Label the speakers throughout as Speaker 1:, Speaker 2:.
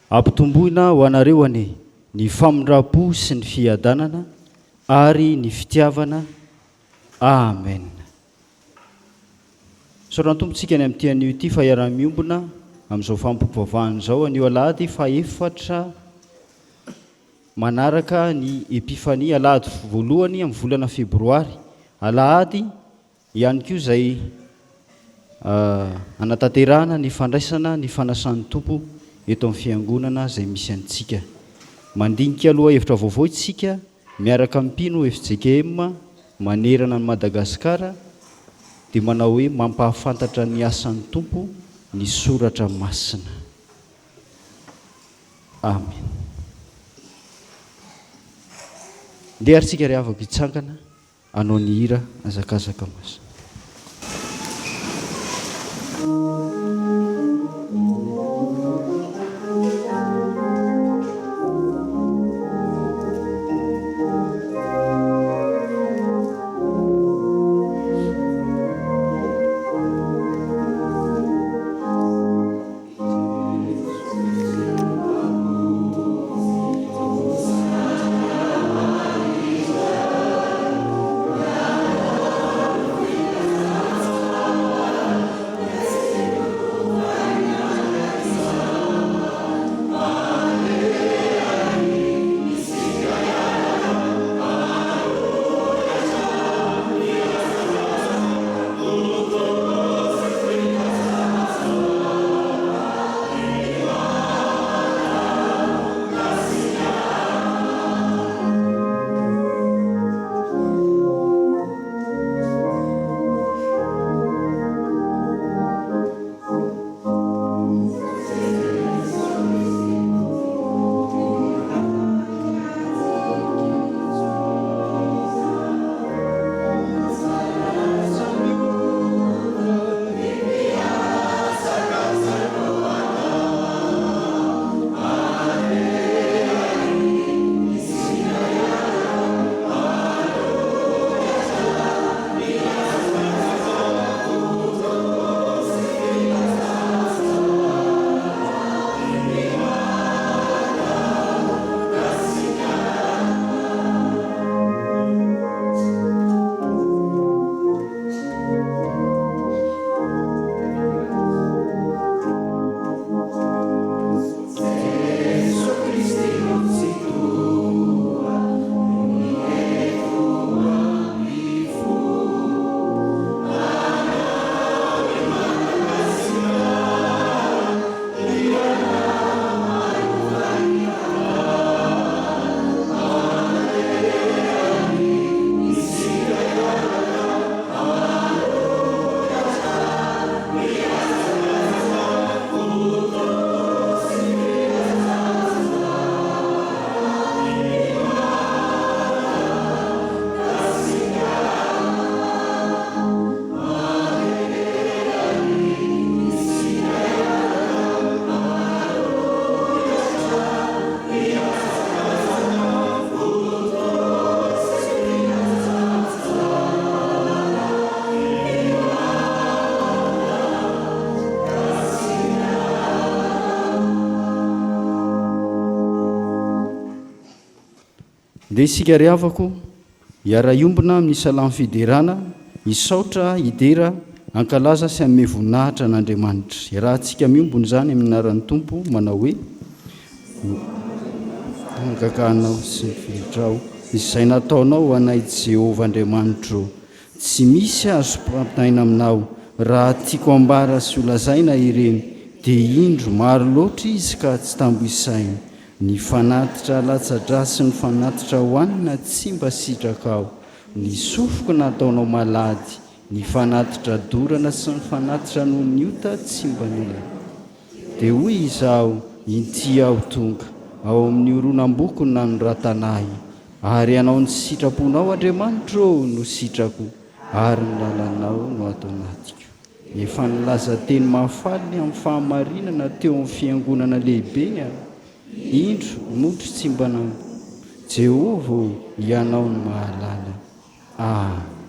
Speaker 1: Ampitomboina ho anareo anie ny famindram-po sy ny fiadanana ary ny fitiavana. Amen. Misaotra ny Tompo tsika ny amin'ity anio ity fa hiara-miombona amin'izao fanompoam-pivavahana izao anio alahady fahefatra manaraka ny Epifania alahady voalohany amin'ny volana febroary. Alahady Ihany koa izay hanatanterahana ny fandraisana ny fanasan'ny Tompo eto amin'ny Fiangonana izay misy antsika. Mandinika lohahevitra vaovao isika miaraka amin'ny mpino fjkm manerana an'i Madagasikara dia manao hoe mampahafantatra ny asan'ny Tompo ny Soratra Masina. Amen. Ndeha ary tsika ry havako hitsangana. Hanao ny hira Hazakazaka Masina. Ndeha isika ry havako hiara-hiombona amin'ny salamo fiderana, hisaotra, hidera, hankalaza sy hanome voninahitra an'Andriamanitra. Iarahantsika miombona izany amin'ny anaran'ny Tompo manao hoe, Hangagahanao sy ny fehitrao izay nataonao ho anay Jehovah Andriamanitro. Tsy misy azo ampitaina aminao, raha tiako ambara sy holazaina ireny, dia indro maro loatra izy ka tsy tambo isaina. Ny fanatitra alatsa-drà sy ny fanatitra hohanina tsy mba sitrakao. Ny sofiko nataonao malady, ny fanatitra dorana sy ny fanatitra noho ny ota tsy mba nilaiko. Dia hoy izaho, Inty aho tonga, ao amin'ny horonam-boky no nanoratana ahy, ary hanao ny sitraponao, Andriamanitro ô, no sitrako, ary ny lalanao no ato anatiko. Efa nilaza teny mahafaly ny amin'ny fahamarinana teo amin'ny fiangonana lehibe aho. Indro, motro tsy mba nam. Jehovah ô, Ianao no mahalala. Amen.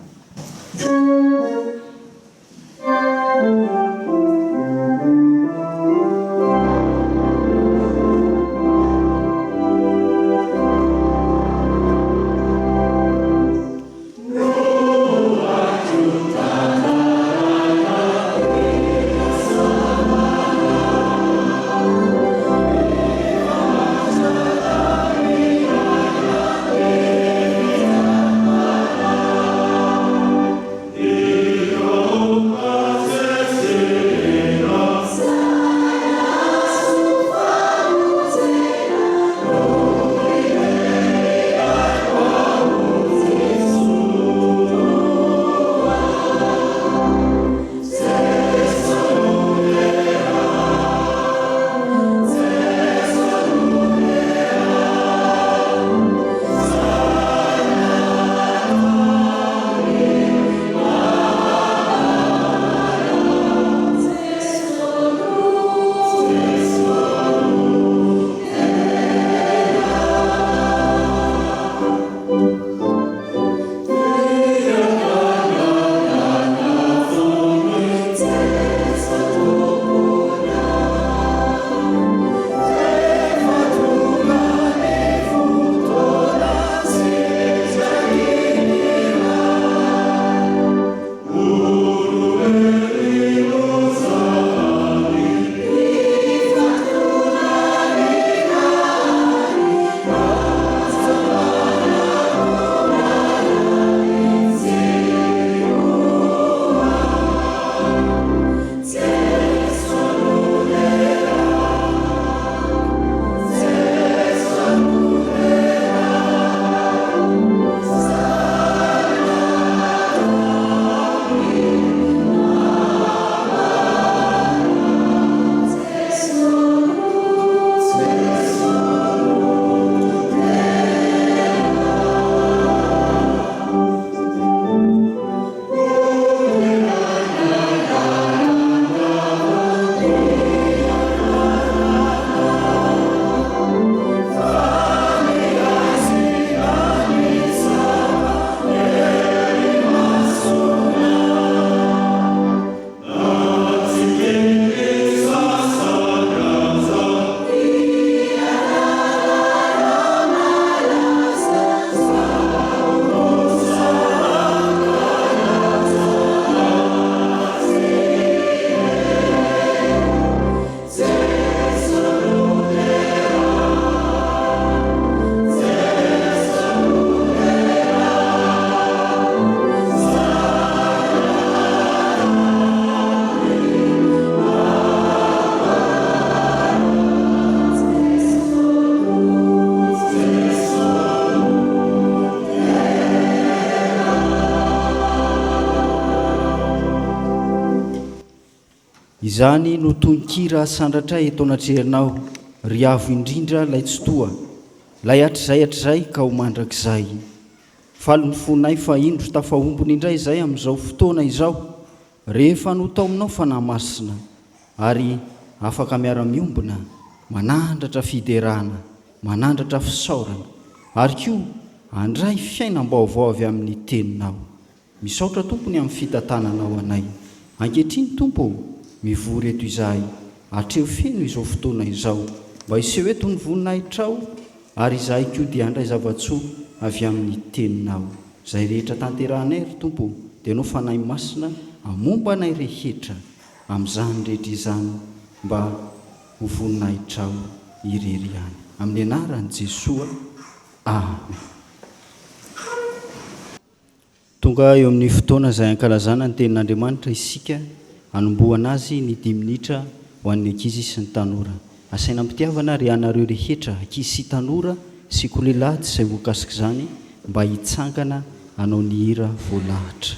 Speaker 1: Izany no tononkira asandratray eto anatrehernao, ry Avo indrindra 'Lay Tsitoha, 'Lay hatrizay hatrizay ka ho mandrakizay. Faly ny fonay fa indro tafahombona indray izahay amin'izao fotoana izao, rehefa notaominao Fanahy Masina, ary afaka miara-miombona, manandratra fiderana, manandratra fisaorana, ary koa handray fiainam-baovao avy amin'ny Teninao. Misaotra Tompo ny amin'ny fitantananao anay. Ankehitriny Tompo ô, mivory eto izahay, atreho feno izao fotoana izao, mba hiseho eto ny voninahitrao, ary izahay koa dia handray zava-tsoa avy amin'ny Teninao. Izay rehetra tanterahanay, ry Tompo ô, dia Ianao Fanahy Masina hamomba anay rehetra amin'izany rehetra izany mba ho voninahitrao irery ihany. Amin'ny anaran'i Jesoa. Amen. Tonga eo amin'ny fotoana izay ankalazana ny Tenin'Andriamanitra isika, hanombohana azy ny dimy minitra ho an'ny ankizy sy ny tanora. Asaina am-pitiavana àry ianareo rehetra, ankizy sy tanora, sy koa lehilahy tsy izay voakasik'izany, mba hitsangana hanao ny hira voalahatra.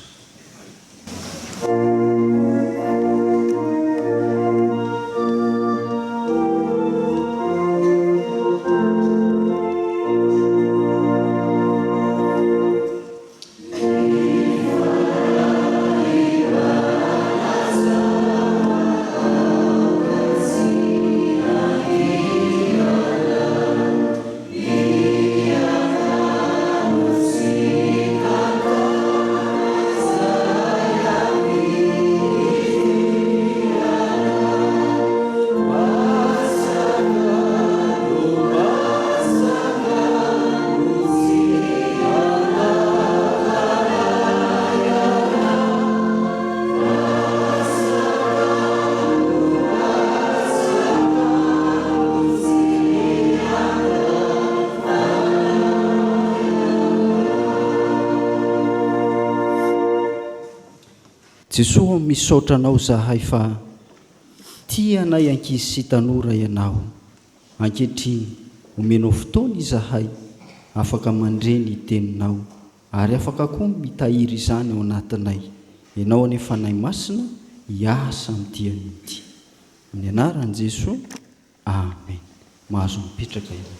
Speaker 1: Jesoa misaotra anao zahay fa tia anay ankizy sy tanora ianao. Ankehitriny omenao fotoana izahay afaka mandre ny teninao ary afaka koa mitahiry izany ao anatinay. Ianao anie Fanahy Masina hiasa amin'ity anio ity. Amin'ny anaran'i Jesoa. Amen. Mahazo mipetraka ianao.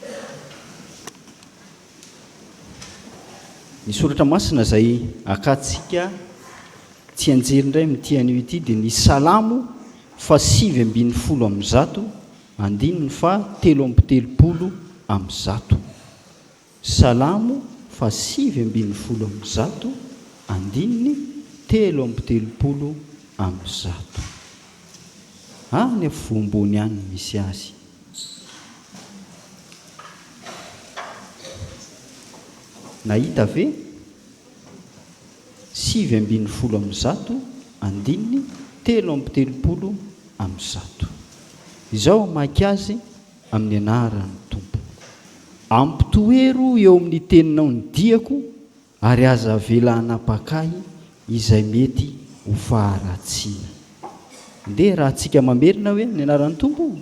Speaker 1: Ny soratra masina izay akantsika tsianjery indray amin'ity anio ity dia ny Salamo faha 119 andininy faha 133. Salamo faha 119 andininy 133. Any afovoambony any no misy azy. Nahita ve? 119 andininy 133. Izao hamaky azy amin'ny anaran'ny Tompo. Ampitoero eo amin'ny teninao ny diako, ary aza avela hanapaka ahy izay mety ho faharatsiana. Ndeha raha tsika mamerina hoe amin'ny anaran'ny Tompo,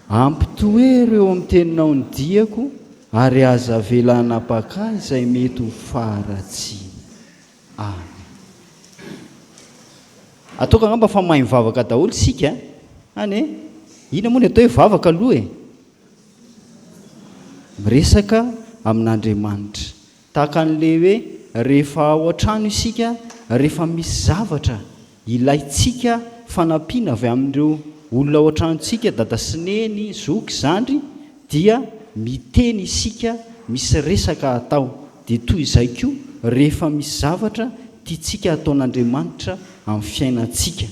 Speaker 1: Ampitoero eo amin'ny teninao ny diako, ary aza avela hanapaka ahy izay mety ho faharatsiana. Amen. Ataoko angamba fa mahay mivavaka daholo isika an e! Inona moa ny atao hoe vavaka aloha e? Miresaka amin'Andriamanitra. Tahaka an'ilay hoe rehefa ao an-trano isika, rehefa misy zavatra ilaintsika fanampiana avy amin'ireo olona ao an-tranontsika, dada sy neny, zoky, zandry, dia miteny isika, misy resaka atao. Dia toy izay koa rehefa misy zavatra tiantsika hataon'Andriamanitra amin'ny fiainantsika.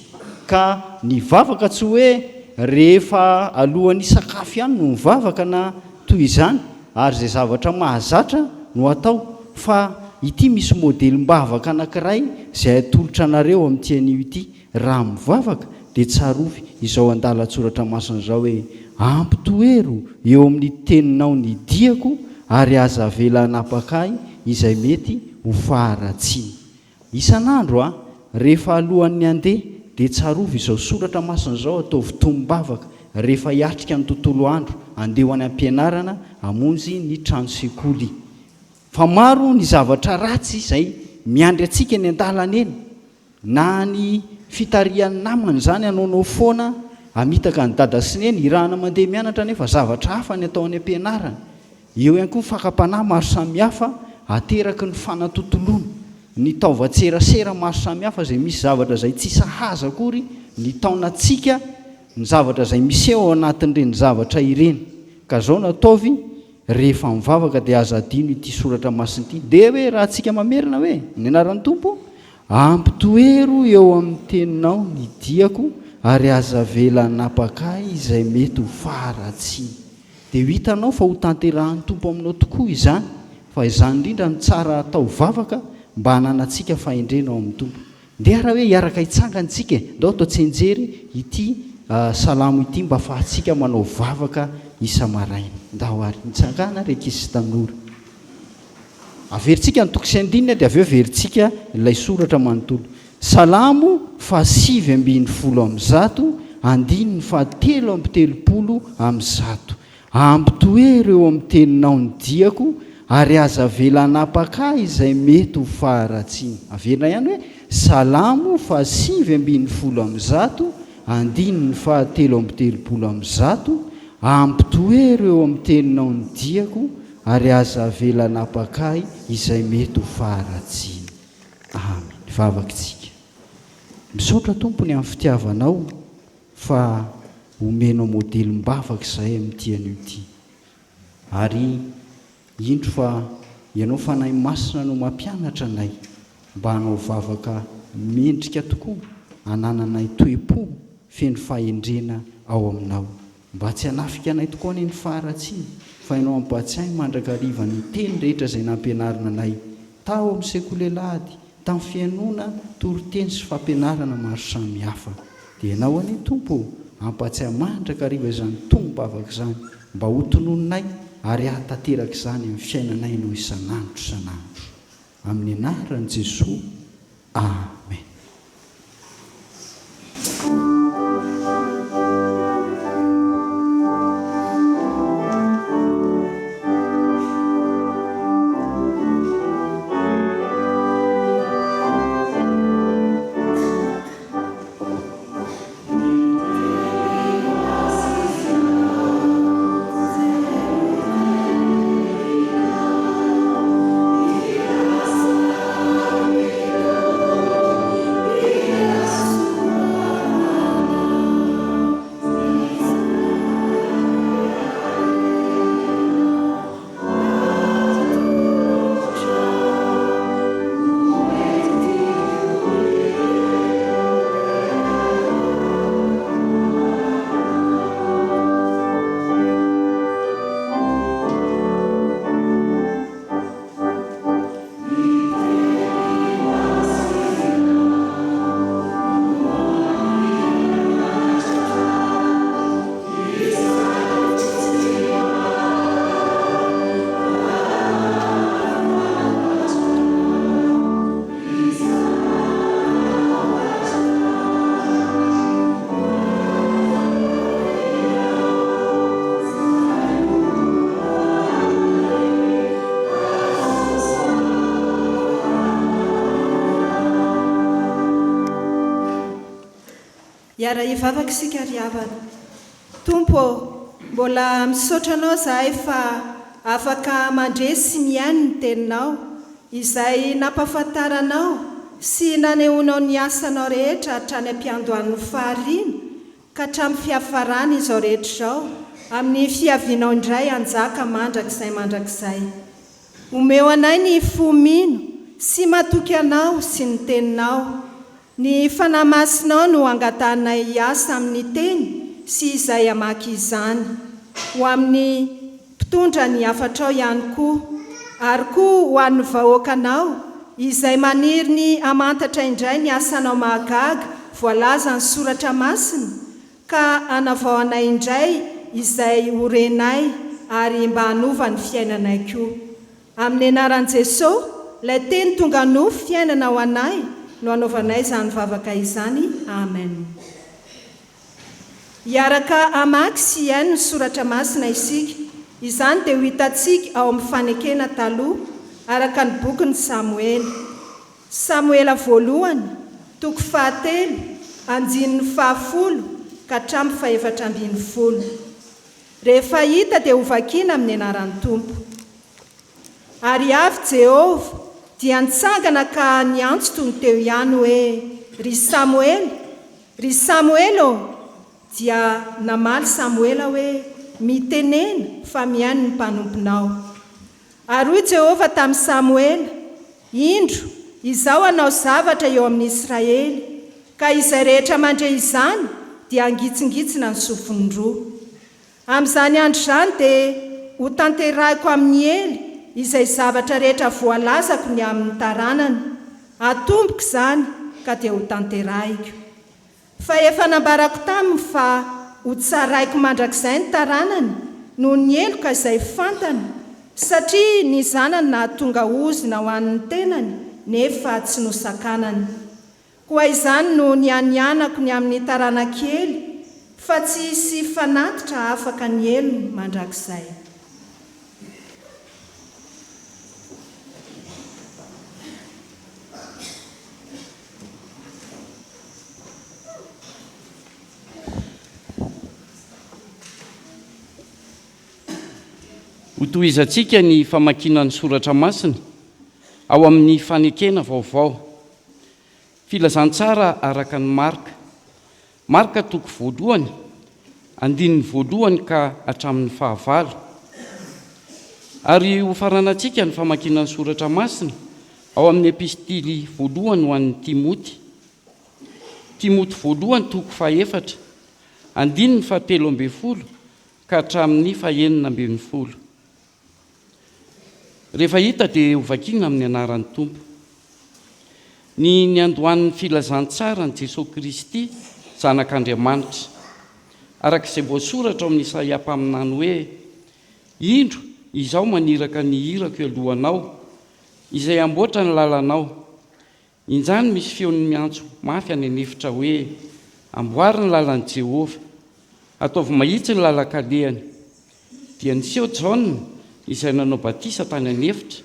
Speaker 1: Ka ny vavaka tsy hoe rehefa alohan'ny hisakafo ihany no mivavaka na toy izany ary izay zavatra mahazatra no atao fa ity misy modelim-bavaka anankiray izay atolotra anareo amin'ity anio ity. Raha mivavaka dia tsarovy izao andalan-tsoratra masina izao hoe, Ampitoero eo amin'ny teninao ny diako ary aza avela hanapaka ahy izay mety ho faharatsiana. Isan'andro a, rehefa alohan'ny handeha dia tsarovy izao soratra masina izao ataovy tonom-bavaka rehefa hiatrika ny tontolo andro andeha ho any am-pianarana hamonjy ny trano sekoly. Fa maro ny zavatra ratsy izay miandry antsika eny an-dalana eny. Na any fitarihan'ny namana izany hanaonao foana hamitaka an'i dada sy neny, irahana mandeha mianatra nefa zavatra hafa ny atao any am-pianarana. Eo ihany koa ny fakam-panahy maro samihafa ateraky ny fanatontoloana, ny taovan-tserasera maro samihafa izay misy zavatra izay tsy sahaza akory ny taonantsika ny zavatra izay miseho ao anatin'ireny zavatra ireny. Ka izao no ataovy rehefa mivavaka dia aza adino ity soratra masina ity. Ndeha hoe raha antsika mamerina hoe, Ny anaran'ny Tompo, ampitoero eo amin'ny teninao ny diako ary aza avela hanapaka ahy izay mety ho faharatsiana. Dia ho hitanao fa ho tanterahan'ny Tompo aminao tokoa izany, fa izany indrindra no tsara atao vavaka mba hananantsika fahendrena ao amin'ny Tompo. Ndeha raha hoe hiaraka hitsangana isika e! Ndao atao tsianjery ity salamo ity mba afahantsika manao vavaka isa-maraina. Ndao ary. Mitsangàna ry ankizy sy tanora. Averintsika ny toko sy andininy dia avy eo averintsika ilay soratra manontolo. Salamo faha-119, andininy faha-133. Ampitoero eo amin'ny teninao ny diako, ary aza avela hanapaka ahy izay mety ho faharatsiana. Averina ihany hoe, Salamo faha-119, andininy faha-133, Ampitoero eo amin'ny teninao ny diako, ary aza avela hanapaka ahy izay mety ho faharatsiana. Amen. Hivavaka isika. Misaotra Tompo ny amin'ny fitiavanao fa omenao modelim-bavaka izahay amin'ity anio ity. Ary indro fa Ianao Fanahy Masina no mampianatra anay mba hanao vavaka mendrika tokoa hanananay toe-po feno fahendrena ao Aminao. Mba tsy hanafika anay tokoa anie ny faharatsiana, fa Ianao hampahatsiahy mandrakariva ny teny rehetra izay nampianarina anay tao amin'ny sekoly alahady, tamin'ny fihainoana toriteny sy fampianarana maro samihafa. Dia Ianao anie Tompo ô, hampahatsiahy mandrakariva izany tonom-bavaka izany, mba ho tononinay ary hahatanteraka izany amin'ny fiainanay noho isan'andro isan'andro. Amin'ny anaran'i Jesoa, Amen.
Speaker 2: Hiara-hivavaka isika ry havana. Tompo ô, mbola misaotra Anao izahay fa afaka mandre sy mihaino ny Teninao, izay nampahafantaranao sy nanehoanao ny asanao rehetra hatrany am-piandohan'ny fahariana ka hatramin'ny fiafarany izao rehetra izao, amin'ny fiavianao indray hanjaka mandrakizay mandrakizay. Omeo anay ny fo mino sy matoky Anao sy ny Teninao. Ny Fanahy Masinao no angatahanay hiasa amin'ny Teny sy izay hamaky izany. Ho amin'ny mpitondra ny hafatrao ihany koa. Ary koa ho an'ny vahoakanao izay maniry ny hamantatra indray ny asanao mahagaga voalazan'ny Soratra Masina Ka hanavao anay indray izay ho renay ary mba hanova ny fiainanay koa. Amin'ny anaran'i Jeso, ilay Teny tonga nofo fiainana ho anay no anaovanay izany vavaka izany. Amen. Hiaraka hamaky sy hihaino ny Soratra Masina isika. Izany dia ho hitantsika ao amin'ny Fanekena Taloha, araka ny bokin'i Samoela. Samoela voalohany, toko fahatelo, andininy fahafolo ka hatramin'ny fahefatra ambinifolo. Rehefa hita dia hovakina amin'ny anaran'ny Tompo. Ary avy Jehovah, dia nitsangana ka niantso toy ny teo ihany hoe, Ry Samoela, ry Samoela ô! Dia namaly Samoela hoe, Mitenena, fa mihaino ny mpanomponao. Ary hoy Jehovah tamin'i Samoela, Indro, Izaho hanao zavatra eo amin'ny Israely, ka izay rehetra mandre izany dia hangitsingitsina ny sofiny roa. Amin'izany andro izany dia hotanterahiko amin'i Ely izay zavatra rehetra voalazako ny amin'ny taranany. Hatomboko izany ka dia hotanterahiko. Fa efa nambarako taminy fa hotsaraiko mandrakizay ny taranany noho ny heloka izay fantany, satria ny zanany nahatonga ozona ho an'ny tenany nefa tsy nosakanany. Koa izany no nianianako ny amin'ny taranak'i Ely, fa tsy hisy fanatitra hahafaka ny helony mandrakizay.
Speaker 1: Hotohizantsika ny famakiana ny soratra masina ao amin'ny fanekena vaovao. Filazantsara araka an'i Marka. Marka toko voalohany, andininy voalohany ka hatramin'ny fahavalo. Ary hofaranantsika ny famakiana ny soratra masina ao amin'ny epistily voalohany ho an'i Timoty. Timoty voalohany toko fahefatra, andininy fahatelo ambinifolo ka hatramin'ny fahenina ambinifolo. Rehefa hita dia hovakiana amin'ny anaran'ny Tompo. Ny niandohan'ny filazantsaran'i Jesoa Kristy Zanak'Andriamanitra. Araka izay voasoratra ao amin'i Isaia mpaminany hoe, Indro, Izaho maniraka ny irako eo alohanao, izay hamboatra ny lalanao. Injany misy feon'ny miantso mafy any an'efitra hoe, Amboary ny lalan'i Jehovah! Ataovy mahitsy ny lalan-kalehany! Dia niseho Jaona, izay nanao batisa tany an'efitra,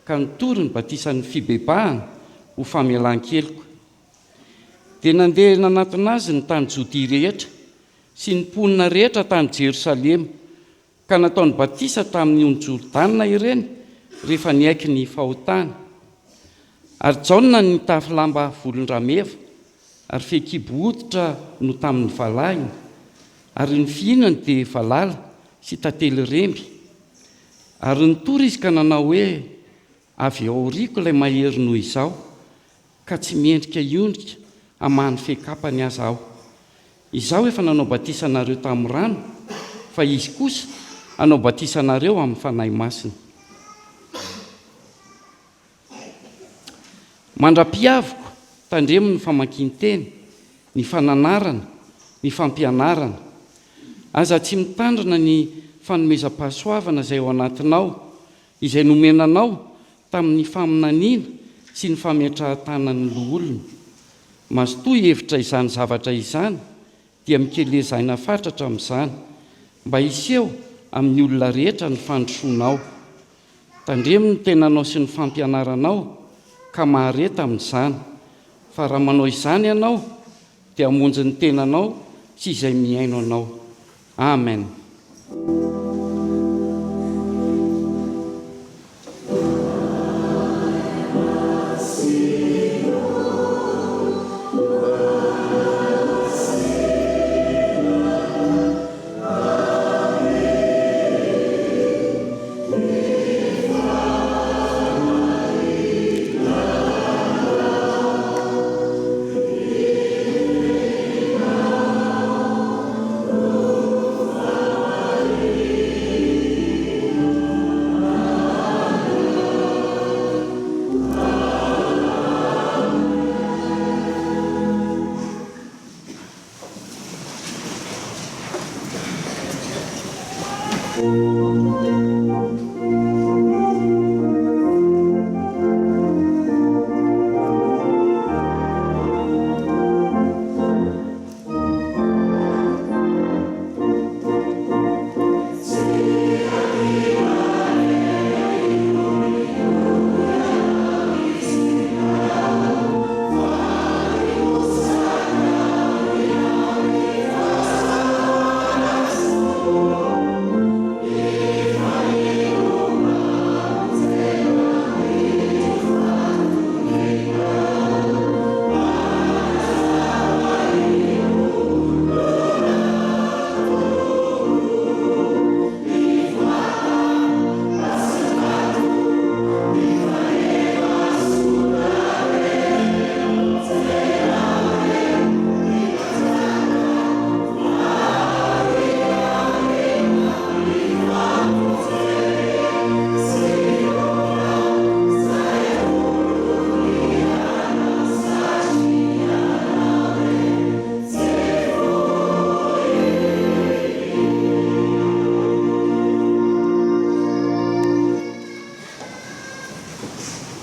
Speaker 1: ka nitory ny batisan'ny fibebahana ho famelan-keloka. Dia nandeha nanatona azy ny tany Jodia rehetra sy ny mponina rehetra tany Jerosalema, Ka nataony batisa tamin'ny ony Jordana ireny rehefa niaiky ny fahotany. Ary Jaona nitafy lamba volon-drameva, ary fehikibo hoditra no tamin'ny valahiny, ary ny fihinany dia valala sy tantely remby. Ary nitory izy ka nanao hoe, Avy ao aoriako ilay mahery noho izaho, ka tsy mendrika hiondrika hamaha ny fehi-kapany aza aho. Izaho efa nanao batisa anareo tamin'ny rano, fa Izy kosa hanao batisa anareo amin'ny Fanahy Masina. Mandra-piaviko, tandremo ny famakian-teny, ny fananarana, ny fampianarana. Aza tsy mitandrina ny fanomezam-pahasoavana izay ao anatinao, izay nomena anao tamin'ny faminaniana sy ny fametrahan-tanan'ny loholona. Mazotoa hihevitra izany zavatra izany, dia mikeleza aina fatratra amin'izany, mba hiseho amin'ny olona rehetra ny fandrosoanao. Tandremo ny tenanao sy ny fampianaranao, ka mahareta amin'izany, fa raha manao izany ianao, dia hamonjy ny tenanao sy izay mihaino anao. Amen.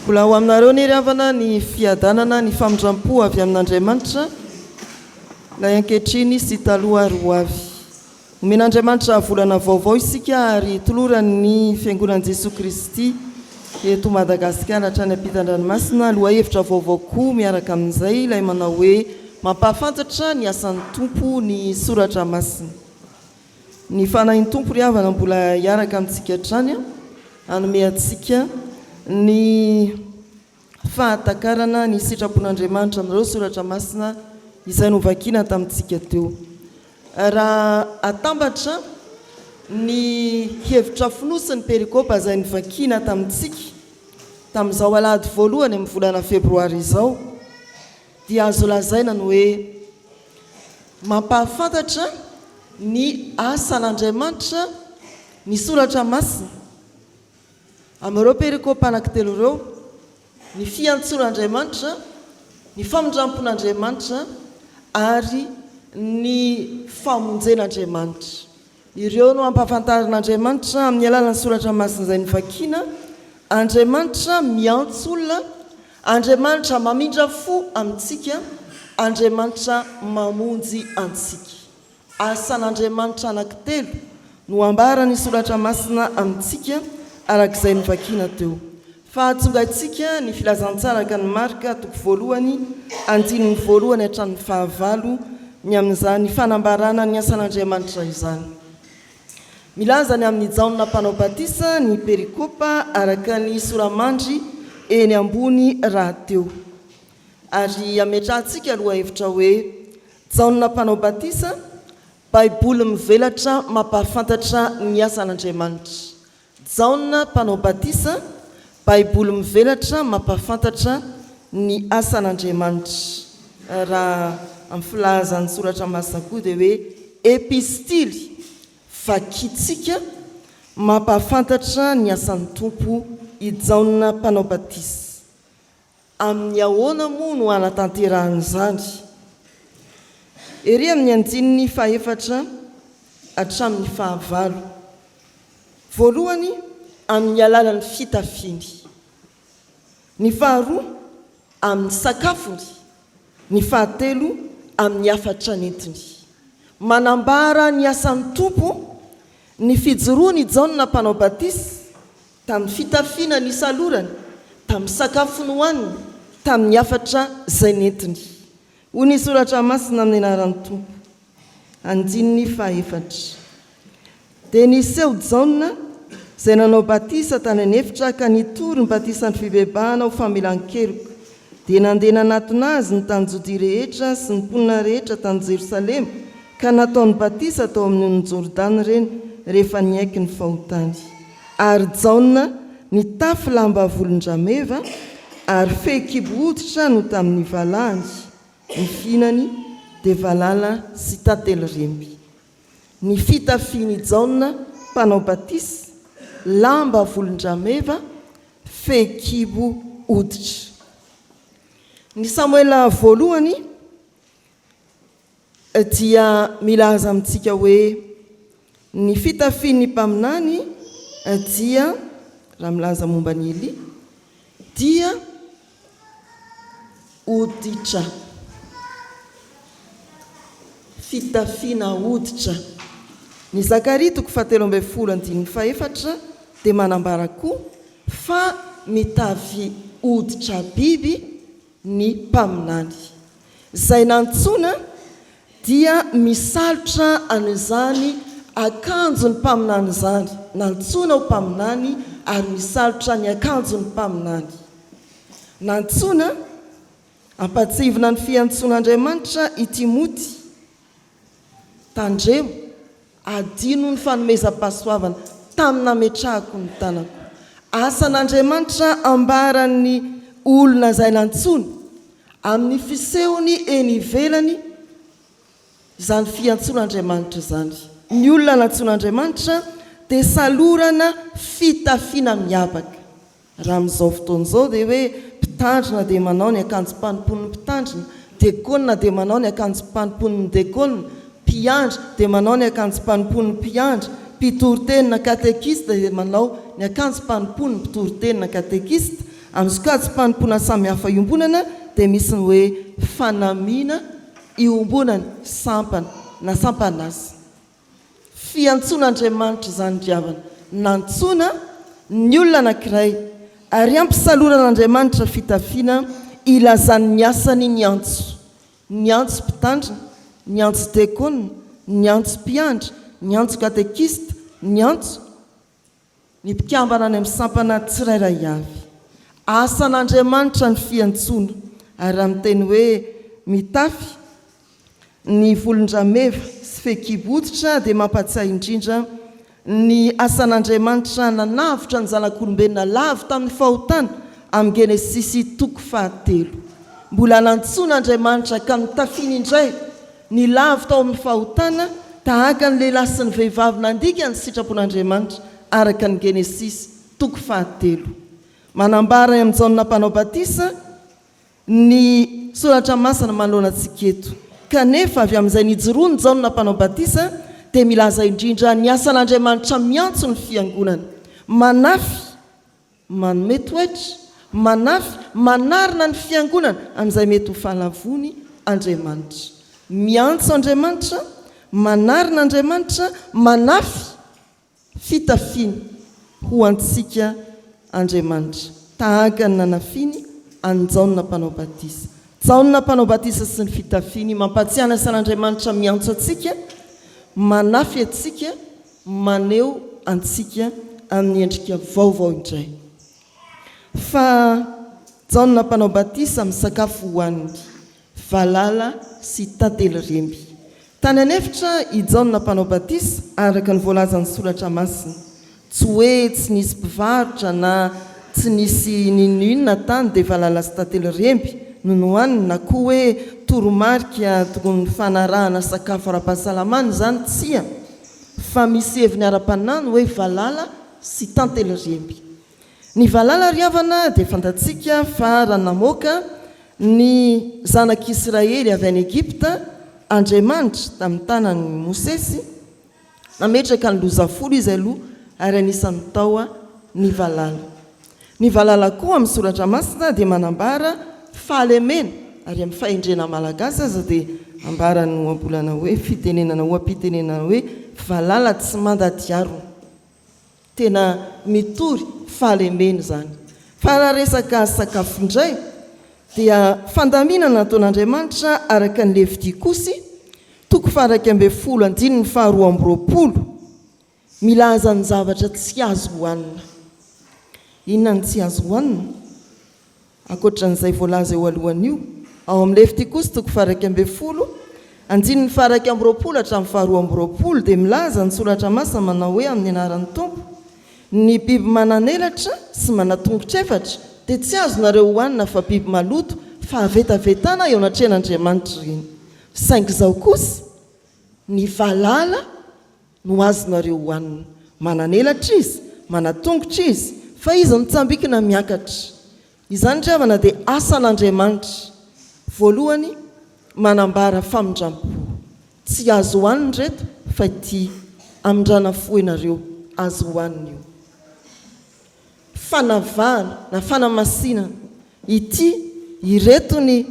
Speaker 3: Mbola ho aminareo anie ry havana ny fiadanana, ny famindram-po avy amin'Andriamanitra, ilay ankehitriny sy taloha ary ho avy. Omen'Andriamanitra volana vaovao isika ary tolorany ny Fiangonan'i Jesoa Kristy eto Madagasikara hatrany ampitan-dranomasina lohahevitra vaovao koa miaraka amin'izay ilay manao hoe Mampahafantatra ny asan'ny Tompo ny Soratra Masina. Ny Fanahin'ny Tompo ry havana mbola hiaraka amintsika hatrany hanome antsika ny fahatakarana ny sitrapon'Andriamanitra amin'ireo soratra masina izay novakiana tamintsika teo. Raha atambatra ny hevitra fonosin'ny perikopa izay novakiana tamintsika tamin'izao alahady voalohany amin'ny volana febroary izao dia azo lazaina ny hoe mampahafantatra ny asan'Andriamanitra ny soratra masina. Amin'ireo perikopa anankitelo ireo, ny fiantsoan'Andriamanitra, ny famindrampon'Andriamanitra ary ny famonjen'Andriamanitra. Ireo no ampahafantarin'Andriamanitra amin'ny alalan'ny soratra masina izay novakiana, Andriamanitra miantso olona, Andriamanitra mamindra fo amintsika, Andriamanitra mamonjy antsika. Asan'Andriamanitra anankitelo no ambaran'ny Soratra Masina amintsika araka izay novakiana teo. Fahatongantsika ny Filazantsara araka an'i Marka toko voalohany andininy voalohany hatramin'ny fahavalo ny amin'izany fanambarana ny asan'Andriamanitra izany. Milaza ny amin'i Jaona Mpanao Batisa ny perikopa araka ny sora-mandry eny ambony rahateo. Ary ametrahantsika lohahevitra hoe Jaona Mpanao Batisa, Baiboly mivelatra mampahafantatra ny asan'Andriamanitra. Jaona Mpanao Batisa, Baiboly mivelatra mampahafantatra ny asan'Andriamanitra. Raha amin'ny filazan'ny Soratra Masina koa dia hoe epistily vakintsika mampahafantatra ny asan'ny Tompo i Jaona Mpanao Batisa. Amin'ny ahoana moa no hanatanterahany izany? Ery amin'ny andininy fahefatra hatramin'ny fahavalo. Voalohany, amin'ny alalan'ny fitafiany. Ny faharoa, amin'ny sakafony. Ny fahatelo, amin'ny hafatra nentiny. Manambara ny asan'ny Tompo ny fijoroan' i Jaona Mpanao Batisa Tamin'ny fitafiana nisalorany, tamin'ny sakafo nohaniny, tamin'ny hafatra izay nentiny. Hoy ny Soratra Masina amin'ny anaran'ny Tompo. Andininy fahaefatra. Dia niseho Jaona, izay nanao batisa tany an'efitra ka nitory ny batisan'ny fibebahana ho famelan-keloka. Dia nandeha nanatona azy ny tany Jodia rehetra sy ny mponina rehetra tany Jerosalema, ka nataony batisa tao amin'ny onin'i Jordana ireny rehefa niaiky ny fahotany. Ary Jaona nitafy lamba volon-drameva, ary fehikibo hoditra no tamin'ny valahany, ny fihinany dia valala sy tantely remby. Ny fitafian'i Jaona mpanao batisa, lamba volon-drameva, fehikibo hoditra. Ny Samoela voalohany dia milaza amintsika hoe ny fitafian'ny mpaminany dia, raha milaza momba an'i Elia, dia hoditra. Fitafiana hoditra. Ny Zakaria toko fahatelo ambin'ny folo andininy fahefatra dia manambara koa fa mitafy hoditra biby ny mpaminany. Izay nantsoina dia misalotra an'izany akanjon'ny mpaminany izany, nantsoina ho mpaminany ary misalotra ny akanjon'ny mpaminany. Nantsoina, ampahatsiahivina ny fiantsoan'Andriamanitra i Timoty, Tandremo, adino ny fanomezam-pahasoavana tamin'ny nametrahako ny tanako. Asan'Andriamanitra ambaran'ny olona izay nantsoiny, amin'ny fisehony eny ivelany, izany fiantsoan'Andriamanitra izany. Ny olona nantsoin'Andriamanitra dia salorana fitafiana miavaka. Raha amin'izao fotoana izao dia hoe mpitandrina dia manao ny akanjom-panompoan'ny mpitandrina, dekôna dia manao ny akanjom-panompoan'ny dekôna, mpiandry dia manao ny akanjom-panompoan'ny mpiandry, mpitoriteny na katekista dia manao ny akanjom-panompoan'ny mpitoriteny na katekista. Amin'ny sokajim-panompoana samihafa iombonana dia misy ny hoe fanamiana iombonana, sampana na sampan'asa. Fiantsoan'Andriamanitra izany ry havana. Nantsoina ny olona anankiray ary ampisaloran'Andriamanitra fitafiana ilazany ny asany ny antso. Ny antso mpitandrina, ny antso diakona, ny antso mpiandry, ny antso katekista, ny antso. Ny mpikambana any amin'ny sampana tsirairay avy. Asan'Andriamanitra ny fiantsoana, ary raha miteny hoe mitafy ny volon-drameva sy fehikibo hoditra dia mampahatsiahy indrindra ny asan'Andriamanitra nanavotra ny zanak'olombelona lavo tamin'ny fahotana amin'ny Genesisy toko fahatelo. Mbola nantsoin'Andriamanitra ka notafiany indray Ny lavo tao amin'ny fahotana, tahaka ny lehilahy sy ny vehivavy nandika ny sitrapon'Andriamanitra, araka ny Genesisy, toko fahatelo. Manambara amin'i Jaona Mpanao Batisa ny Soratra Masina manoloana antsika eto. Kanefa, avy amin'izay nijoroan'i Jaona Mpanao Batisa, dia milaza indrindra ny asan'Andriamanitra miantso ny Fiangonana. Manafy Manome toetra, manafy, manarina ny Fiangonana amin'izay mety ho fahalavoany Andriamanitra. Miantso Andriamanitra, manarina Andriamanitra, manafy fitafiana ho antsika Andriamanitra, tahaka ny nanafiany an'i Jaona Mpanao Batisa. Jaona Mpanao Batisa sy ny fitafiany mampahatsiahy ny asan'Andriamanitra miantso antsika, manafy antsika, maneho antsika amin'ny endrika vaovao indray. Fa Jaona Mpanao Batisa misakafo hohaniny, valala sy tantely remby. Tany an'efitra i Jaona Mpanao Batisa araka ny voalazan'ny Soratra Masina. Tsy hoe tsy nisy mpivarotra na tsy nisy n'inon'inona tany dia valala sy tantely remby no nohaniny na koa hoe toromarika tokony fanarahana sakafo ara-pahasalamana izany, tsia. Fa misy heviny ara-panahy ny hoe valala sy tantely remby. Ny valala ry havana dia fantatsika fa raha namoaka ny zanak'Israely avy any Egypta Andriamanitra tamin'ny tanan'i Mosesy, nametraka ny loza folo izy aloha ary anisan'ny tao ny valala. Ny valala koa amin'ny soratra masina dia manambara fahalemena ary amin'ny fahendrena malagasy aza dia ambaran'ny ohabolana hoe fitenenana oha-pitenenana hoe valala tsy mandady harona. Tena mitory fahalemena izany. Fa raha resaka sakafo indray dia fandaminana nataon'Andriamanitra araka ny Levitikosy toko faha-11 andininy faha-22. Milaza ny zavatra tsy azo hohanina. Inona no tsy azo hohanina? Ankoatra an'izay voalaza eo alohan'io, ao amin'ny Levitikosy toko faha-11, andininy faha-21 hatramin'ny faha-22 dia milaza ny Soratra Masina manao hoe amin'ny anaran'ny Tompo, Ny biby manan'elatra sy manan-tongotra efatra dia tsy azonareo hohanina fa biby maloto fahavetavetana eo anatrehan'Andriamanitra ireny. Saingy izao kosa, ny valala no azonareo hohanina. Manan'elatra izy, manan-tongotra izy, fa izy mitsambikina miakatra. Izany ry havana dia asan'Andriamanitra. Voalohany, manambara famindram-po. Tsy azo hohanina ireto fa ity amindrana fo ianareo, azo hohanina io. Fanavahana na fanamasinana. Ity, ireto ny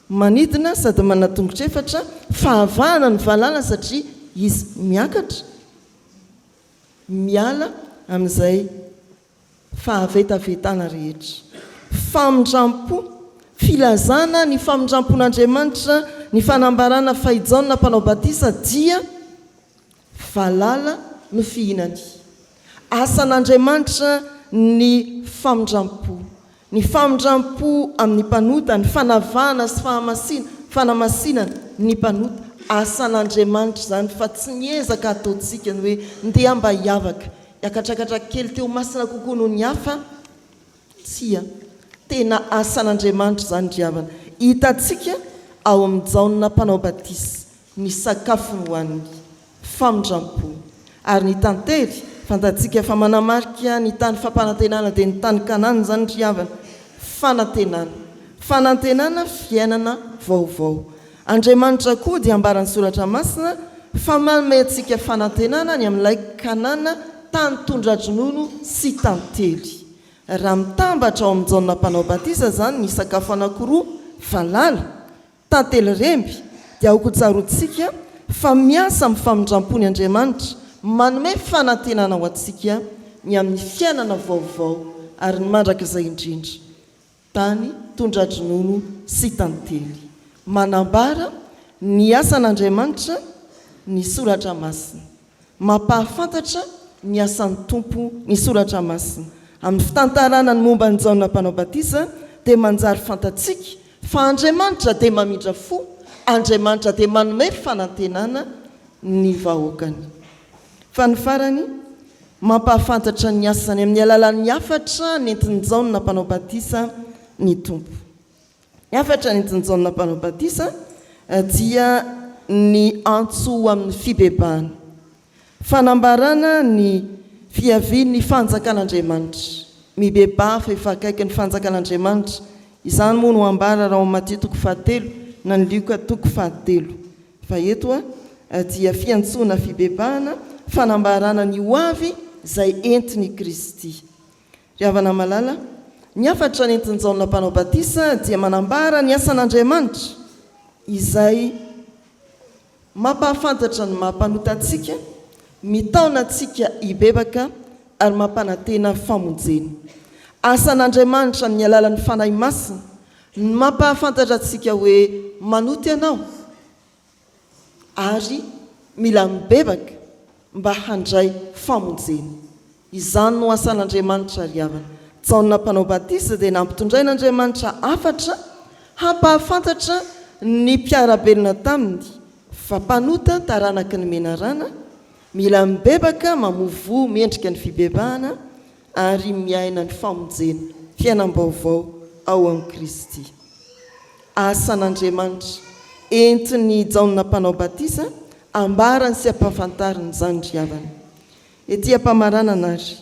Speaker 3: manidina sady manan-tongotra efatra, fahavahana ny valala satria izy miakatra, miala amin'izay fahavetavetana rehetra. Famindram-po, filazana ny famindram-pon'Andriamanitra, ny fanambarana fa i Jaona Mpanao Batisa dia Valala no fihinany. Asan'Andriamanitra ny famindram-po. Ny famindram-po amin'ny mpanota, ny fanavahana sy fahamasina, fanamasinana ny mpanota. Asan'Andriamanitra izany fa tsy ny ezaka ataontsika ny hoe ndeha mba hiavaka, hiakatrakatra kely te ho masina kokoa noho ny hafa. Tsia. Tena asan'Andriamanitra izany ry havana. Hitantsika ao amin'i Jaona Mpanao Batisa ny sakafo nohaniny, famindram-po. Ary ny tantely, fantatsika fa manamarika ny tany fampanantenana dia ny tany Kanana izany ry havana, fanantenana. Fanantenana fiainana vaovao. Andriamanitra koa dia ambaran'ny Soratra Masina fa manome antsika fanantenana ny amin'ilay Kanana tany tondra-dronono sy tantely. Raha mitambatra ao amin'i Jaona Mpanao Batisa izany ny sakafo anankiroa, valala, tantely remby, dia aoka hotsaroantsika fa miasa amin'ny famindram-pony Andriamanitra, manome fanantenana ho antsika ny amin'ny fiainana vaovao ary ny mandrakizay indrindra. Tany tondra-dronono sy tantely. Manambara ny asan'Andriamanitra ny Soratra Masina. Mampahafantatra ny asan'ny Tompo ny Soratra Masina. Amin'ny fitantarana ny momba an'i Jaona Mpanao Batisa dia manjary fantatsika fa Andriamanitra dia mamindra fo, Andriamanitra dia manome fanantenana ny vahoakany. Fa ny farany, mampahafantatra ny asany amin'ny alalan'ny hafatra nentin'i Jaona Mpanao Batisa ny Tompo. Ny hafatra nentin'i Jaona Mpanao Batisa dia ny antso ho amin'ny fibebahana, fanambarana ny fiavian'ny Fanjakan'Andriamanitra. Mibebaha fa efa akaiky ny Fanjakan'Andriamanitra. Izany moa no ambara raha ao amin'ny Matio toko fahatelo na ny Lioka toko fahatelo. Fa eto dia fiantsoana fibebahana, fanambarana ny ho avy izay entin' i Kristy. Ry havana malala, ny hafatra nentin'i Jaona Mpanao Batisa dia manambara ny asan' Andriamanitra izay mampahafantatra ny maha mpanota antsika, mitaona antsika hibebaka ary mampanantena famonjena. Asan' Andriamanitra amin'ny alalan'ny Fanahy Masina ny mampahafantatra antsika hoe manota ianao ary mila mibebaka mba handray famonjena. Izany no asan'Andriamanitra ry havana. Jaona Mpanao Batisa dia nampitondrain'Andriamanitra hafatra hampahafantatra ny mpiara-belona taminy fa mpanota taranaky ny menarana, mila mibebaka, mamoa voa mendrika ny fibebahana ary miaina ny famonjena, fiainam-baovao ao amin'i Kristy. Asan'Andriamanitra, entin'i Jaona Mpanao Batisa ambarany sy ampahafantariny izany ry havana. Ety am-pamaranana ary,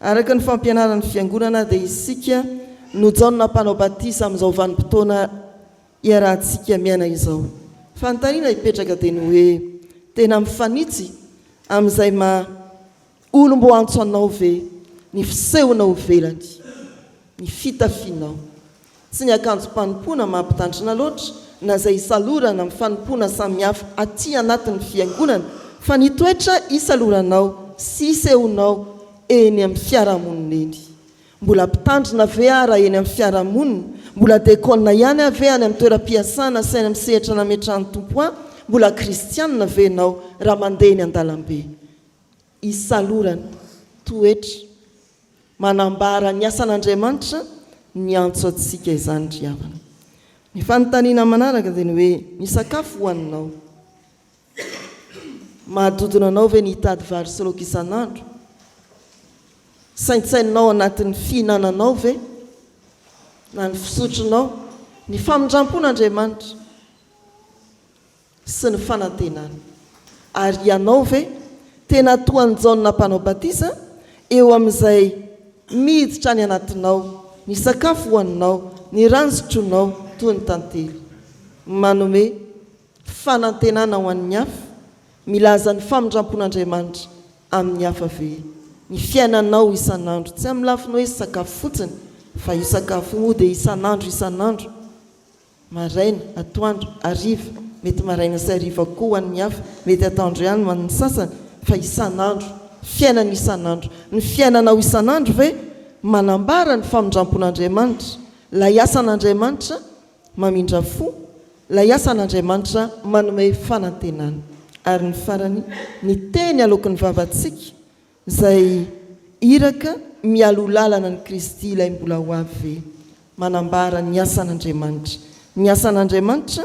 Speaker 3: araka ny fampianaran'ny Fiangonana dia isika no Jaona Mpanao Batisa amin'izao vanim-potoana iarahantsika miaina izao. Fanontaniana hipetraka dia ny hoe, tena mifanitsy amin'izay maha Olom-boantso anao ve ny fisehonao ivelany, ny fitafianao? Tsy ny akanjom-panompoana maha-mpitandrina loatra na izay isalorana amin'ny fanompoana samihafa aty anatin'ny fiangonana fa ny toetra isaloranao sy isehonao eny amin'ny fiarahamonina eny. Mbola mpitandrina ve aho raha eny amin'ny fiarahamonina? Mbola dekona ihany aho ve any amin'ny toeram-piasana sy any amin'ny sehatra nametrahan'ny Tompo ahy? Mbola kristianina ve ianao raha mandeha eny an-dalambe? Isalorana, toetra, manambara ny asan'Andriamanitra niantso antsika izany ry havana. Ny fanontaniana manaraka dia ny hoe, ny sakafo hohaninao, mahadodona anao ve ny hitady vary sy laoka isan'andro? Saintsaininao anatin'ny fihinananao ve na ny fisotronao ny famindram-pon'Andriamanitra? sy ny fanantenana. Ary ianao ve tena toa an'i Jaona Mpanao Batisa eo amin'izay miditra any anatinao, ny sakafo hohaninao, ny rano sotroinao toy ny tantely? Manome fanantenana ho an'ny hafa, milaza ny famindram-pon'Andriamanitra amin'ny hafa ve ny fiainanao isan'andro, tsy amin'ny lafiny hoe sakafo fotsiny, fa io sakafo io moa dia isan'andro isan'andro, Maraina, atoandro, hariva, mety maraina sy hariva koa ho an'ny hafa, mety atoandro ihany ho an'ny sasany, fa isan'andro, fiainana isan'andro. Ny fiainanao isan'andro ve manambara ny famindrampon'Andriamanitra, ilay asan'Andriamanitra mamindra fo, ilay asan'Andriamanitra manome fanantenana? Ary ny farany, ny teny aloaky ny vavantsika Izay iraka mialoha lalana an'i Kristy ilay mbola ho avy ve? Manambara ny asan'Andriamanitra. Ny asan'Andriamanitra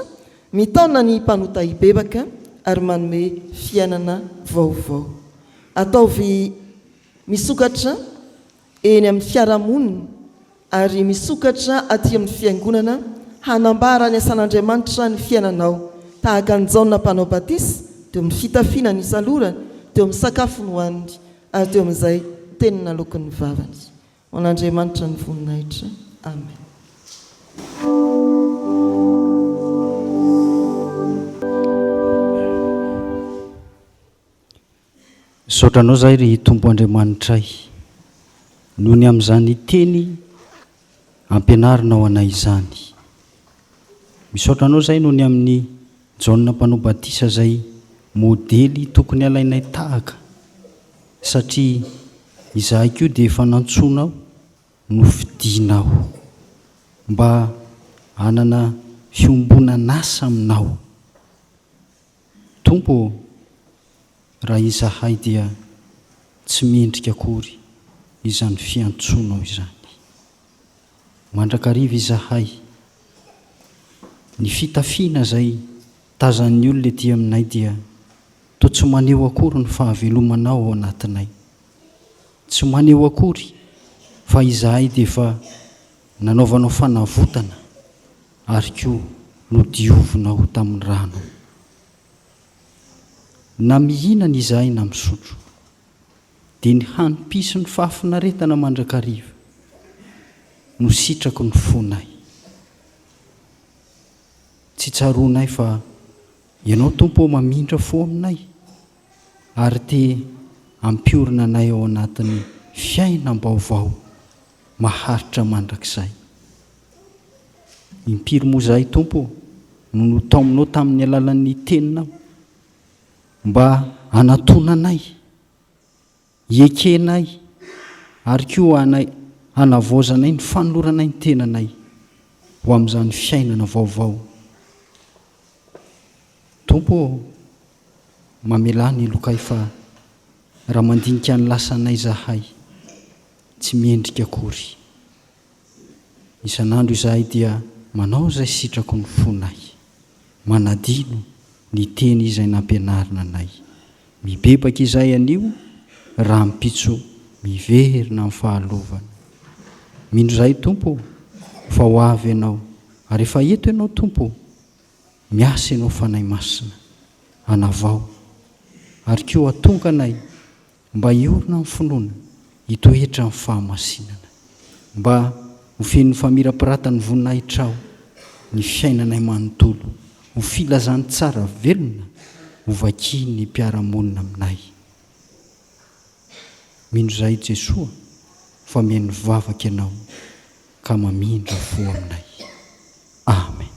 Speaker 3: mitaona ny mpanota hibebaka ary manome fiainana vaovao. Ataovy misokatra eny amin'ny fiarahamonina ary misokatra aty amin'ny Fiangonana hanambara ny asan'Andriamanitra ny fiainanao, tahaka an'i Jaona Mpanao Batisa, teo amin'ny fitafiana nisalorany, teo amin'ny sakafo nohaniny, ary teo amin'izay teny naloaky ny vavany. Ho an'Andriamanitra ny voninahitra. Amen.
Speaker 1: Misaotra Anao izahay ry Tompo Andriamanitray. Noho ny amin'izany teny ampianarinao anay izany. Misaotra anao izahay noho ny amin'i Jaona Mpanao Batisa izay modely tokony halainay tahaka satria izahay koa dia efa nantsoinao, nofidinao mba hanana fiombonan'asa aminao. Tompo ô, raha izahay dia tsy mendrika akory izany fiantsoanao izany. Mandrakariva izahay, ny fitafiana izay tazan'ny olona ety aminay dia toa tsy maneho akory ny fahavelomanao ao anatinay. Tsy maneho akory fa izahay dia efa nanaovanao fanavotana ary koa nodiovinao tamin'ny rano. Na mihinana izahay na misotro, dia ny hanim-pisy ny fahafinaretana mandrakariva no sitraky ny fonay. Tsy tsaroanay fa Ianao Tompo ô mamindra fo aminay ary te hampiorina anay ao anatin'ny fiainam-baovao maharitra mandrakizay. Impiry moa izahay Tompo ô no notaominao tamin'ny alalan'ny Teninao mba hanatonanay, hiekenay ary koa hanavaozanay ny fanoloranay ny tenanay ho amin'izany fiainana vaovao. Tompo ô, mamelà ny helokay fa raha mandinika ny lasanay izahay, tsy mendrika akory. Isan'andro izahay dia manao izay sitraky ny fonay, manadino ny teny izay nampianarina anay. Mibebaka izahay anio, rahampitso miverina amin'ny fahalovana. Mino izahay Tompo ô, fa ho avy Ianao, ary efa eto Ianao Tompo ô, miasa Ianao Fanahy Masina, hanavao, ary koa hatonga anay Mba hiorina amin'ny finoana, hitoetra amin'ny fahamasinana. Mba ho feno famirapiratan'ny voninahitrao ny fiainanay manontolo, ho filazantsara velona ho vakian'ny mpiara-monina aminay. Mino izahay Jesoa fa mihaino vavaka Ianao ka mamindra fo aminay. Amen.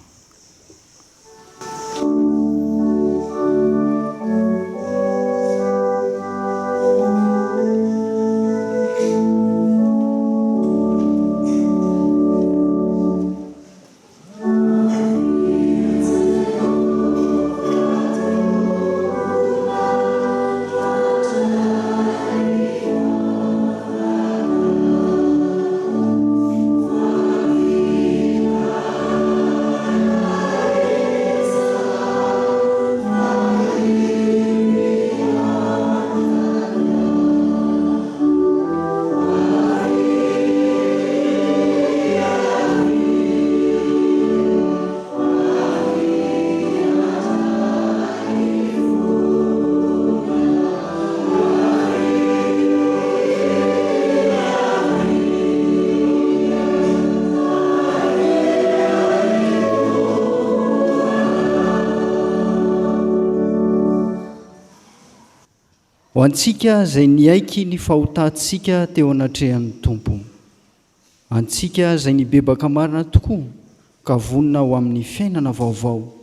Speaker 1: Ho antsika izay niaiky ny fahotantsika teo anatrehan'ny Tompo. Antsika izay nibebaka marina tokoa ka vonona ho amin'ny fiainana vaovao,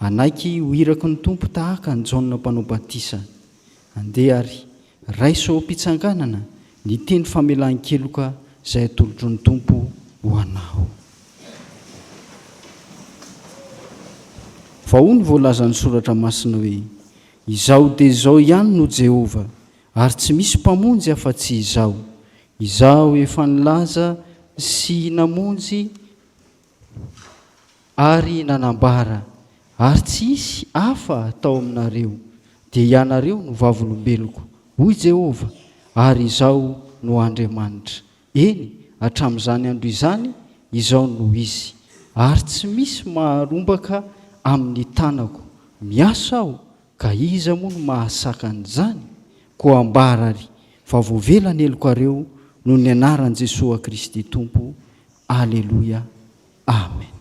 Speaker 1: hanaiky ho iraky ny Tompo tahaka an'i Jaona Mpanao Batisa. Andeha àry, raiso ao am-pitsanganana ny teny famelan-keloka izay atolotry ny Tompo ho anao. Fa hoy ny voalazan'ny Soratra Masina hoe, Izaho dia Izaho ihany no Jehovah, ary tsy misy Mpamonjy afa-tsy Izaho. Izaho efa nilaza sy namonjy ary nanambara, ary tsy hisy hafa tao aminareo, dia ianareo no vavolombeloko, hoy Jehovah, ary Izaho no Andriamanitra. Eny, hatramin'izany andro izany, izao no izy, ary tsy misy maharombaka amin'ny tanako. Miasa Aho, Ka iza moa no mahasaka an'izany? Koa ambara àry fa voavela ny helokareo noho ny anaran'i Jesoa Kristy Tompo. Aleloia. Amen.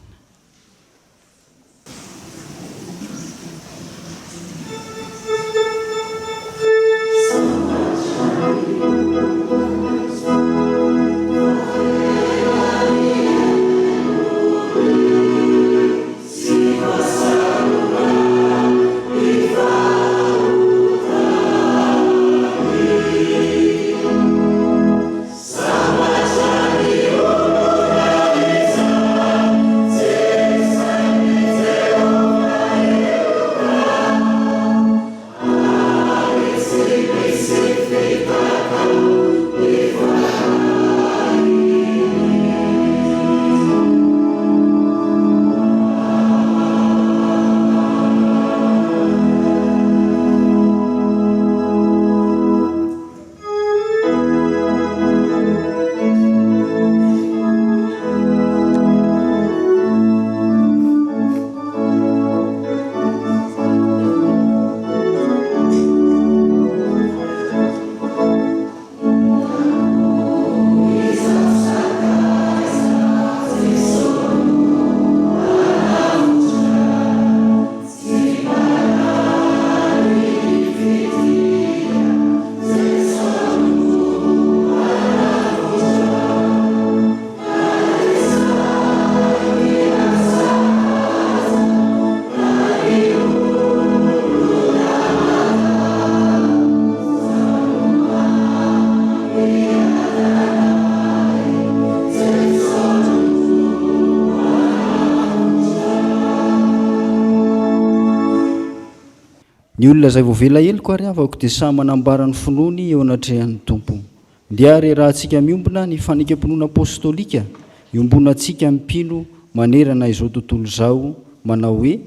Speaker 1: Ny olona izay voavela heloka ary havako dia samy manambara ny finoany eo anatrehan'ny Tompo. Ndeha ary iarahantsika miombona ny fanekempinoana apostolika iombonantsika amin'ny mpino manerana izao tontolo izao manao hoe,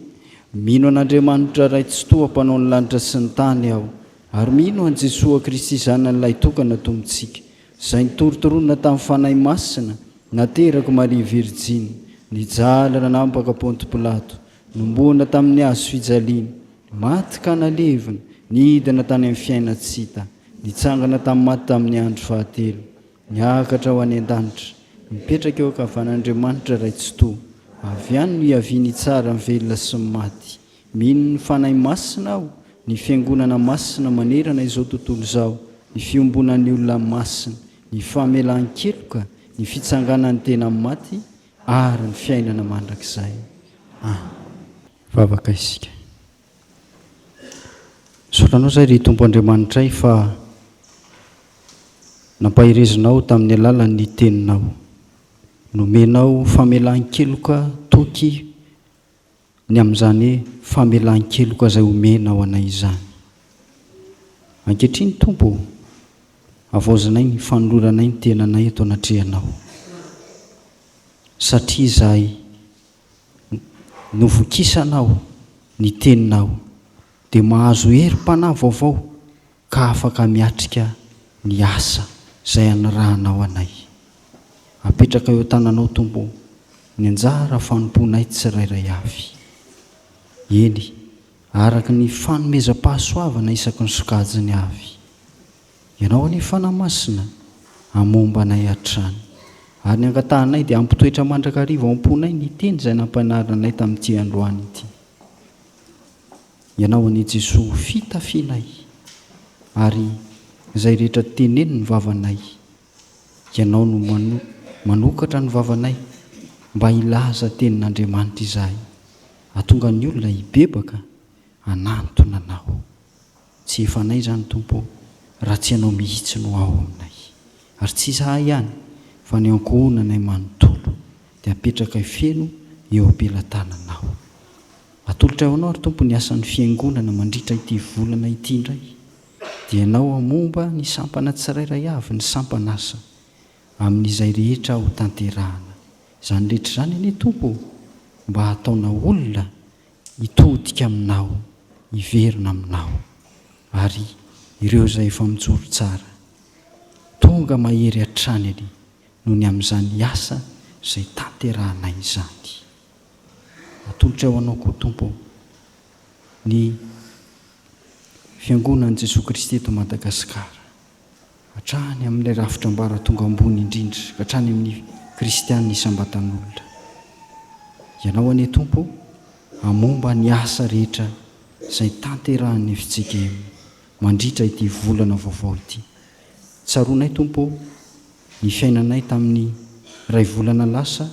Speaker 1: Mino an'Andriamanitra Ray Tsitoha Mpanao ny lanitra sy ny tany aho, ary mino an'i Jesoa Kristy Zanany Lahitokana Tompontsika, izay nitorontoronina tamin'ny Fanahy Masina, naterak'i Maria Virjiny, nijaly nanampaka Ponto Pilato, nomboana tamin'ny hazo fijaliana, maty ka nalevina, nidina tany amin'ny fiainan-tsy hita, nitsangana tamin'ny maty tamin'ny andro fahatelo, niakatra ho any an-danitra, mipetraka eo ankavan'Andriamanitra Ray Tsitoha, avy any no hiaviany hitsara ny velona sy ny maty. Mino ny Fanahy Masina aho, ny Fiangonana masina manerana izao tontolo izao, ny fiombonan'ny olona masina, ny famelan-keloka, ny fitsanganan'ny tena amin'ny maty, ary ny fiainana mandrakizay. Amen. Vavaka isika. Misaotra Anao izahay ry Tompo Andriamanitray fa nampaherezinao tamin'ny alalan'ny Teninao. Nomenao famelan-keloka toky ny amin'izany famelan-keloka izay omenao anay izany. Ankehitriny Tompo ô, havaozinay ny fanoloranay ny tenanay eto anatrehanao, satria izahay novokisanao ny Teninao, dia mahazo herim-panahy vaovao ka afaka miatrika ny asa izay anirahanao anay. Apetraka eo an-tananao Tompo ô, ny anjara fanompoanay tsirairay avy. Eny, araka ny fanomezam-pahasoavana isaky ny sokajiny avy. Ianao anie Fanahy Masina, hamomba anay hatrany. Ary ny angatahanay dia hampitoetra mandrakariva ao am-ponay ny teny izay nampianarina anay tamin'ity androany ity. Ianao anie Jesoa ho fitafianay, ary izay rehetra tenenin'ny vavanay, Ianao no manokatra ny vavanay mba hilaza tenin'Andriamanitra izahay, hahatonga ny olona hibebaka hanantona Anao. Tsy efanay izany Tompo ô, raha tsy Ianao mihitsy no ao aminay. Ary tsy izahay ihany, fa ny ankohonanay manontolo dia apetrakay feno eo am-pelatananao. Atolotray ho Anao ry Tompo ny asan'ny Fiangonana mandritra ity volana ity indray. Dia Ianao hamomba ny sampana tsirairay avy ny sampan'asa amin'izay rehetra ho tanterahana. Izany rehetra izany anie Tompo ô, mba hataonao olona hitodika Aminao, hiverina Aminao. Ary ireo izay efa mijoro tsara, tonga mahery hatrany anie noho ny amin'izany asa izay tanterahanay izany. Atolotray ho Anao koa, Tompo ô, ny Fiangonan'i Jesoa Kristy eto Madagasikara, hatrany amin'ilay rafitra ambaratonga ambony indrindra ka hatrany amin'ny kristiana isam-batan'olona. Ianao anie, Tompo ô, hamomba ny asa rehetra izay tanterahan'ny fjkm mandritra ity volana vaovao ity. Tsaroanay, Tompo ô, ny fiainanay tamin'ny iray volana lasa,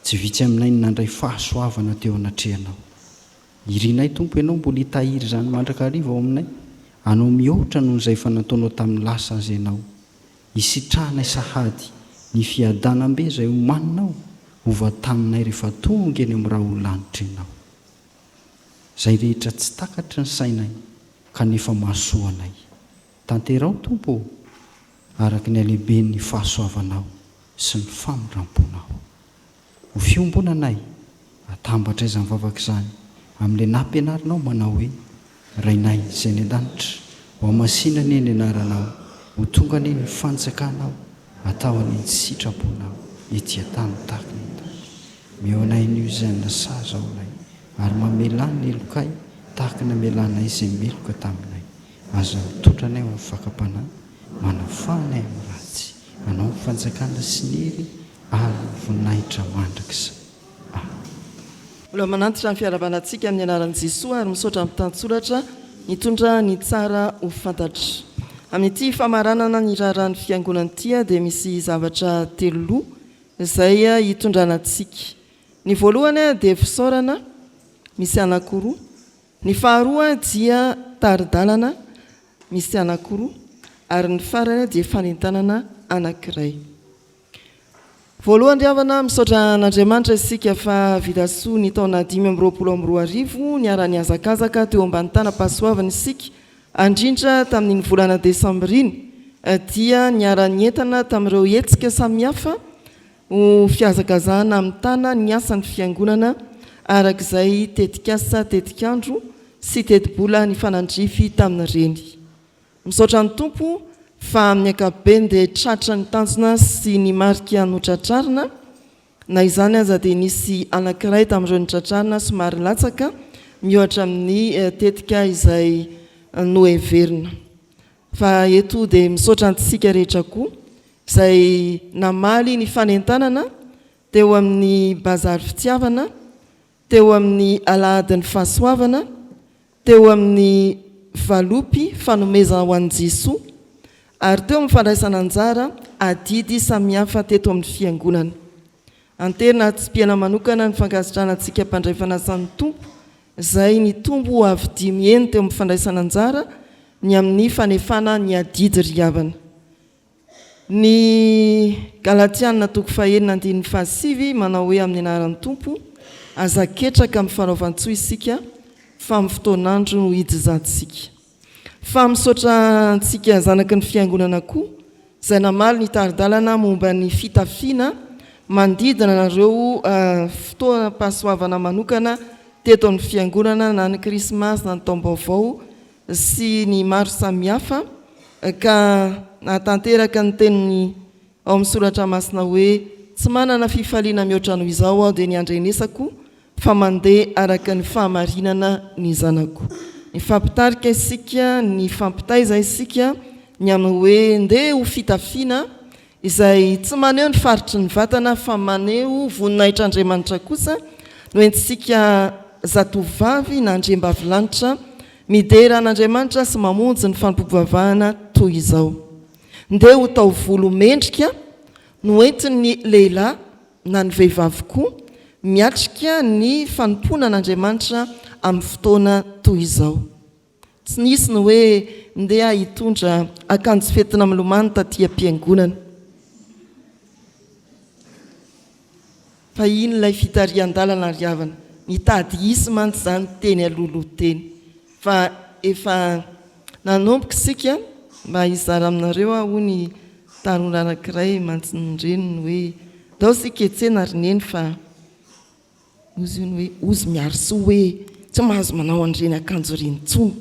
Speaker 1: Tsy vitsy aminay ny nandray fahasoavana teo anatrehanao. Irinay Tompo Ianao mbola hitahiry izany mandrakariva ao aminay, hanao mihoatra noho izay efa nataonao tamin'ny lasa aza Ianao. Hisitrahanay sahady ny fiadanam-be izay omaninao ho vantaninay rehefa tonga eny amin'ny rahon'ny lanitra Ianao. Izay rehetra tsy takatry ny sainay kanefa mahasoa anay. Tanteraho Tompo ô, araka ny halehiben'ny fahasoavanao sy ny famindramponao. Ho fiombonanay, atambatra izany vavaka izany amin'ilay nampianarinao manao hoe, Rainay izay any an-danitra, ho hamasina anie ny anaranao, ho tonga anie ny fanjakanao, atao anie ny sitraponao ety an-tany tahaka ny an-danitra. Omeo anay anio izay nasaza ho anay, ary mamelà ny helokay tahaka ny namelanay izay meloka taminay. Aza mitondra anay ho amin'ny fakam-panahy, manafaha anay amin'ny ratsy. Anao ny fanjakana sy ny hery ary ny voninahitra mandrakizay. Amen.
Speaker 3: Mbola manantitra ny fiarahabana antsika amin'ny anaran'i Jesoa ary misaotra ny mpitantsoratra nitondra ny tsara ho fantatra. Amin'ity famaranana ny raharahan'ny Fiangonana ity dia misy zavatra teloloha izay hitondrana antsika. Ny voalohany dia fisaorana, misy anankiroa. Ny faharoa dia tari-dalana misy anankiroa ary ny farany dia fanentanana anankiray. Voalohany ry havana, misaotra an'Andriamanitra isika fa vita soa ny taona 2025, niara-nihazakazaka teo ambany tanam-pahasoavana isika, indrindra tamin'iny volana desambra iny, dia niara-nientana tamin'ireo hetsika samihafa ho fihazakazahana hamitana ny asan'ny Fiangonana araka izay tetikasa, tetikandro sy tetibola nifanandrify tamin'ireny. Misaotra ny Tompo fa amin'ny ankapobeny dia tratra ny tanjona sy ny marika notratrarina, na izany aza dia nisy anankiray tamin'ireo notratrarina somary latsaka miohatra amin'ny tetika izay noheverina. Fa eto dia misaotra antsika rehetra koa izay namaly ny fanentanana teo amin'ny Bazary Fitiavana, teo amin'ny Alahadin'ny Fahasoavana, teo amin'ny valopy fanomezana ho an'i Jesoa, ary teo amin'ny fandraisana anjara adidy samihafa teto amin'ny Fiangonana. Anterina hatsipihana manokana ny fankasitrahana antsika mpandray fanasan'ny Tompo izay nitombo ho avo dimy heny teo amin'ny fandraisana anjara ny amin'ny fanefana ny adidy ry havana. Ny Galatiana toko fahenina andininy fahasivy manao hoe amin'ny anaran'ny Tompo, aza ketraka amin'ny fanaovan-tsoa isika fa amin'ny fotoan'andro no hijinjantsika. Fa misaotra antsika zanaky ny fiangonana koa izay namaly ny tari-dalana momba ny fitafiana manodidina anareo fotoam-pahasoavana manokana teto amin'ny fiangonana na ny krismasy na ny taom-baovao sy ny maro samihafa ka nahatanteraka ny teniny ao amin'ny soratra masina hoe, Tsy manana fifaliana mihoatra noho izao aho dia ny handrenesako fa mandeha araka ny fahamarinana ny zanako. Nifampitarika isika, nifampitaiza isika ny amin'ny hoe ndeha ho fitafiana izay tsy maneho ny faritry ny vatana fa maneho voninahitr'Andriamanitra kosa no entintsika zatovovavy na andriambavilanitra midera an'Andriamanitra sy mamonjy ny fanompoam-pivavahana toy izao. Ndeha ho taovolo mendrika no entin'ny lehilahy na ny vehivavy koa miatrika ny fanompoana an'Andriamanitra amin'ny fotoana toy izao. Tsy nisy ny hoe ndeha hitondra akanjo fentina milomano taty am-piangonana. Fa iny ilay fitarihan-dalana ry havana. Nitady hisy mantsy izany teny alohaloha teny. Fa efa nanomboka isika, mba hizara aminareo aho hoy ny tanora anankiray mantsy ny reniny hoe, ndao isika hiantsena ry neny fa. Ozy hono hoe ozy Miarisoa hoe tsy mahazo manao an'ireny akanjo ireny intsony.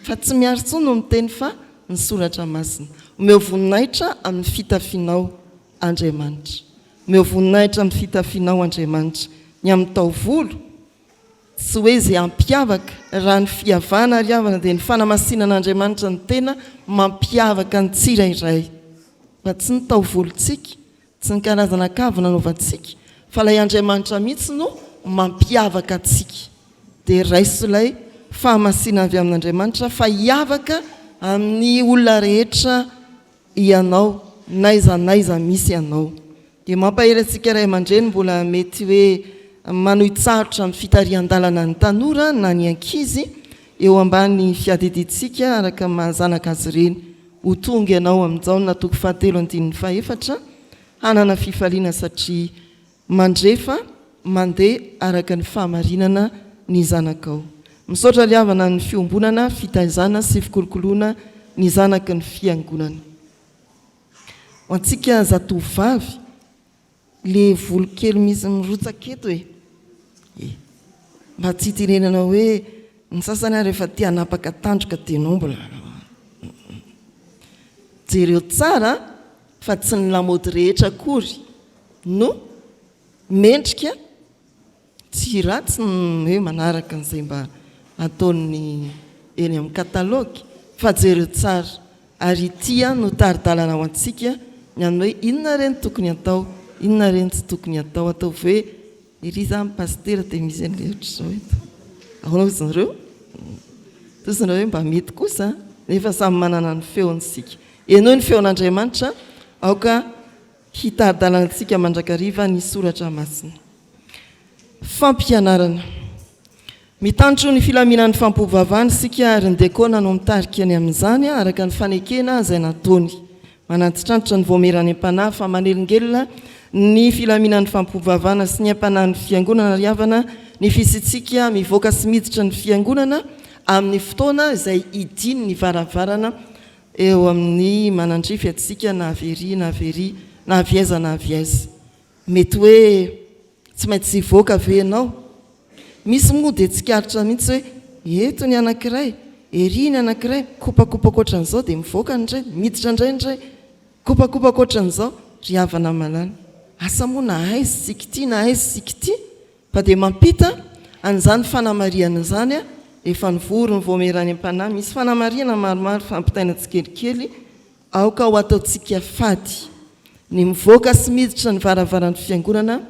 Speaker 3: Fa tsy Miarisoa no miteny fa ny soratra masina. Omeo voninahitra amin'ny fitafianao Andriamanitra. Omeo voninahitra amin'ny fitafianao Andriamanitra. Ny amin'ny taovolo, tsy hoe izay hampiavaka, raha ny fihavana ry havana dia ny fanamasinan'Andriamanitra ny tena mampiavaka ny tsirairay. Fa tsy ny taovolontsika, Tsy ny karazana kavina anaovantsika fa ilay Andriamanitra mihitsy no mampiavaka antsika. Dia raiso ilay fahamasinana avy amin'Andriamanitra fa hiavaka amin'ny olona rehetra ianao n'aiza n'aiza misy anao. Dia mampahery antsika ray aman-dreny mbola mety hoe manohi-tsarotra amin'ny fitarihan-dalana ny tanora na ny ankizy eo ambany fiadidiantsika araka ny maha zanaka azy ireny. Ho tonga ianao amin'ny Jaona toko fahatelo andininy fahefatra hanana fifaliana satria mandre fa mandeha araka ny fahamarinana ny zanakao. Misaotra ry havana ny fiombonana, fitaizana sy fikolokoloana ny zanaky ny fiangonana. Ho antsika zatovovavy, Le volo kely misy mirotsaka eto e! E! Mba tsy hitenenana hoe ny sasany ary efa te hanapaka tandroka dia nao mbola Jereo tsara fa tsy ny lamaody rehetra akory no mendrika Tsy ratsy ny hoe manaraka an'izay mba ataon'ny eny amin'ny catalogue fa jereo tsara ary ity ihany no tari-dalana ho antsika ny amin'ny hoe inona re no tokony atao, inona re no tsy tokony atao. Ataovy hoe ery za pasitera dia misy an'ilay ohatr'izao eto. Ahoana hozy nareo? Toa nareo hoe mba mety kosa nefa samy manana ny feony isika. Henoy ny feon'Andriamanitra, aoka hitari-dalana antsika mandrakariva ny soratra masina. Fampianarana. Mitandro ny filaminan'ny fampivavahana isika ary ny diakona no mitarika ny amin'izany araka ny fanekena izay nataony. Manantitrantitra ny vaomiera any am-panahy fa manelingelina ny filaminan'ny fampivavahana sy ny aim-panahin'ny Fiangonana ry havana, ny fisiantsika mivoaka sy miditra ny Fiangonana amin'ny fotoana izay hidian'ny varavarana eo amin'ny manandrify antsika na avy ery na avy ery na avy aiza na avy aiza. Mety hoe tsy maintsy hivoaka ve ianao? Misy moa dia tsikaritra mihitsy hoe eto ny anankiray, ery ny anankiray, mikopakopaka ohatran'izao dia mivoaka ny iray, miditra indray ny iray, mikopakopaka ohatran'izao, ry havana malala. Asa moa na aiza isika ity na aiza isika ity fa dia mampita an'izany fanamarihana izany rehefa nivory ny vaomiera any am-panahy. Misy fanamarihana maromaro fampitaina tsikelikely Aoka ho ataontsika fady ny mivoaka sy miditra ny varavaran'ny fiangonana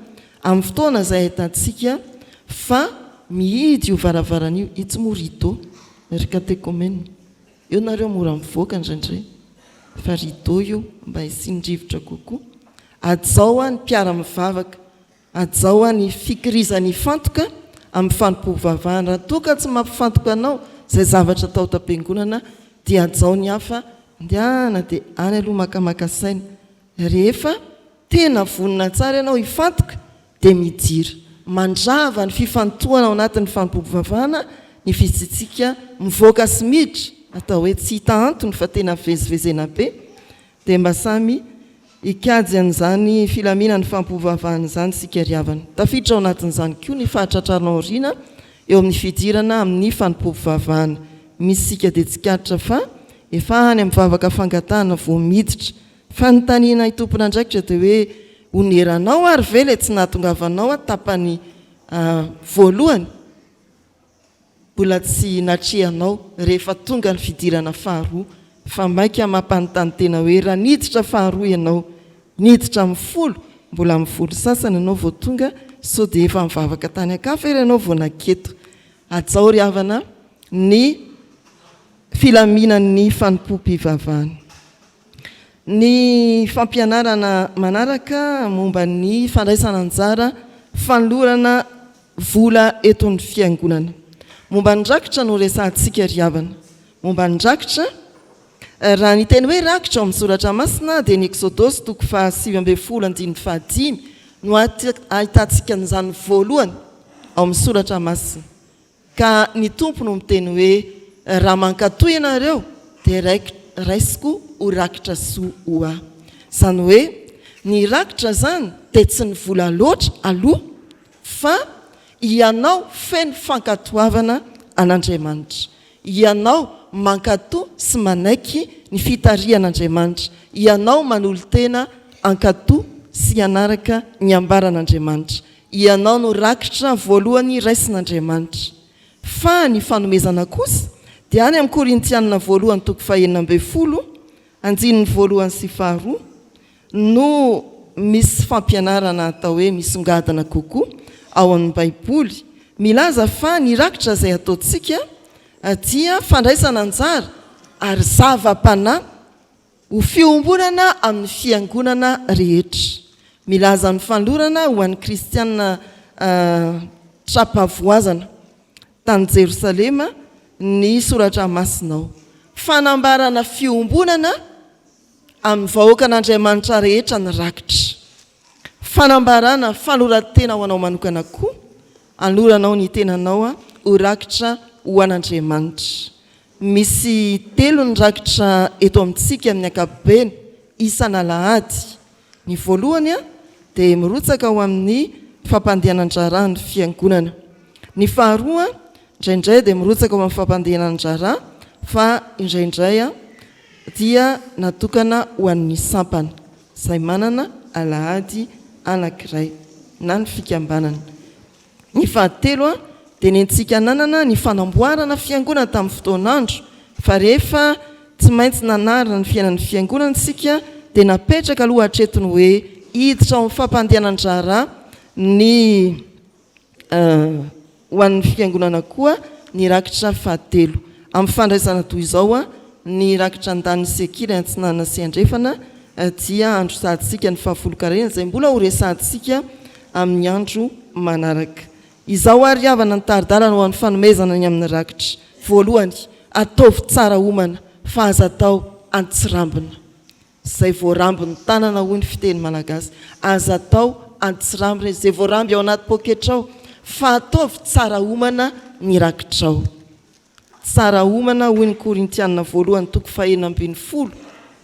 Speaker 3: amin'ny fotoana izay ahitantsika fa mihidy io varavarana io, itsy moa rideau ry katekomena, eo nareo mora mivoaka indraindray fa rideau io mba hisian'ny rivotra kokoa, hajao ny mpiara-mivavaka Hajao ny fikirizany hifantoka amin'ny fanompoam-pivavahana. Raha toa ka tsy mampifantoka anao izay zavatra atao ato am-piangonana dia hajao ny hafa, andehana dia any aloha makamaka saina. Rehefa tena vonona tsara ianao hifantoka dia midira. Mandrava ny fifantohana ao anatin'ny fanompoam-pivavahana ny fisiantsika mivoaka sy miditra, atao hoe tsy hita antony fa tena vezivezena be Dia mba samy hikajy an'izany filaminan'ny fampovavahana izany isika ry havana. Tafiditra ao anatin'izany koa ny fahatratrarana aoriana eo amin'ny fidirana amin'ny fanompoam-pivavahana. Misy isika dia tsikaritra fa efa any amin'ny vavaka fangatahana vao miditra. Fanontaniana tompon'andraikitra dia hoe oneranao ary ve ilay tsy nahatongavanao tapany voalohany? mbola tsy natrehanao rehefa tonga ny fidirana faharoa fa maika mampanontany tena hoe raha niditra faharoa ianao niditra amin'ny folo mbola amin'ny folo sasany ianao vao tonga sao dia efa nivavaka tany an-kafa ery ianao vao naketo hajao ry havana ny filaminan'ny fanompoam-pivavahana. Ny fampianarana manaraka momba ny fandraisana anjara fanolorana vola eto ny fiangonana. Momba ny rakitra no resahantsika ry havana. Momba ny rakitra, raha ny teny hoe rakitra ao amin'ny soratra masina dia ny Eksodosy toko faha 19 andininy faha dimy no ahitantsika an'izany voalohany ao amin'ny soratra masina. Ka ny Tompo no miteny hoe, Raha mankatò ianareo, dia raisiko ho rakitra soa ho Ahy. Izany hoe, ny rakitra izany dia tsy ny vola loatra aloha, fa ianao feno fankatoavana an'Andriamanitra. Ianao mankatò sy manaiky ny fitarihan'Andriamanitra. Ianao manolo-tena hankatò sy hanaraka ny ambaran'Andriamanitra. Ianao no rakitra voalohany raisin'Andriamanitra. Fa ny fanomezana kosa dia any amin'ny Korintianina voalohany toko fahenina ambinifolo, andininy voalohany sy faharoa, no misy fampianarana atao hoe misongadina kokoa ao amin'ny Baiboly, milaza fa ny rakitra izay ataontsika dia fandraisana anjara ary zava-panahy Ho fiombonana amin'ny fiangonana rehetra. Milaza ny fanolorana ho an'ny kristiana tra-pahavoazana tany Jerosalema ny Soratra Masina ao. Fanambarana fiombonana amin'ny vahoakan'Andriamanitra rehetra ny rakitra. Fanambarana fanoran-tena ho anao manokana koa, anoranao ny tenanao ho rakitra ho an'Andriamanitra. Misy telo ny rakitra eto amintsika amin'ny ankapobeny, isan'alahady. Ny voalohany dia mirotsaka ho amin'ny fampandehanan-draharaha ny fiangonana. Ny faharoa, indraindray dia mirotsaka ho amin'ny fampandehanan-draharaha fa indraindray dia natokana ho an'ny sampana izay manana alahady anankiray na ny fikambanana. Ny fahatelo dia nentsika nanana ny fanamboarana fiangonana tamin'ny fotoan'andro fa rehefa tsy maintsy nanarina ny fiainan'ny fiangonana isika dia napetraka aloha hatreto ny hoe hiditra ao amin'ny fampandehanan-draharaha ny ho an'ny fiangonana koa ny rakitra fahatelo. Amin'ny fandraisana toy izao ny rakitra andaniny sy ankilany atsinanana sy andrefana dia androsahantsika ny fahafolonkarena izay mbola ho resahantsika amin'ny andro manaraka. Izao ary havana ny tari-dalana ho an'ny fanomezana ny amin'ny rakitra. Voalohany, ataovy tsara omana fa aza atao an-tsirambina. Izay voaramby ny tanana hoy ny fiteny malagasy. Aza atao antsiramby re izay voaramby ao anaty poketra ao fa ataovy tsara homana ny rakitrao. Tsara homana hoy ny Korintiana voalohany toko fahenina ambinifolo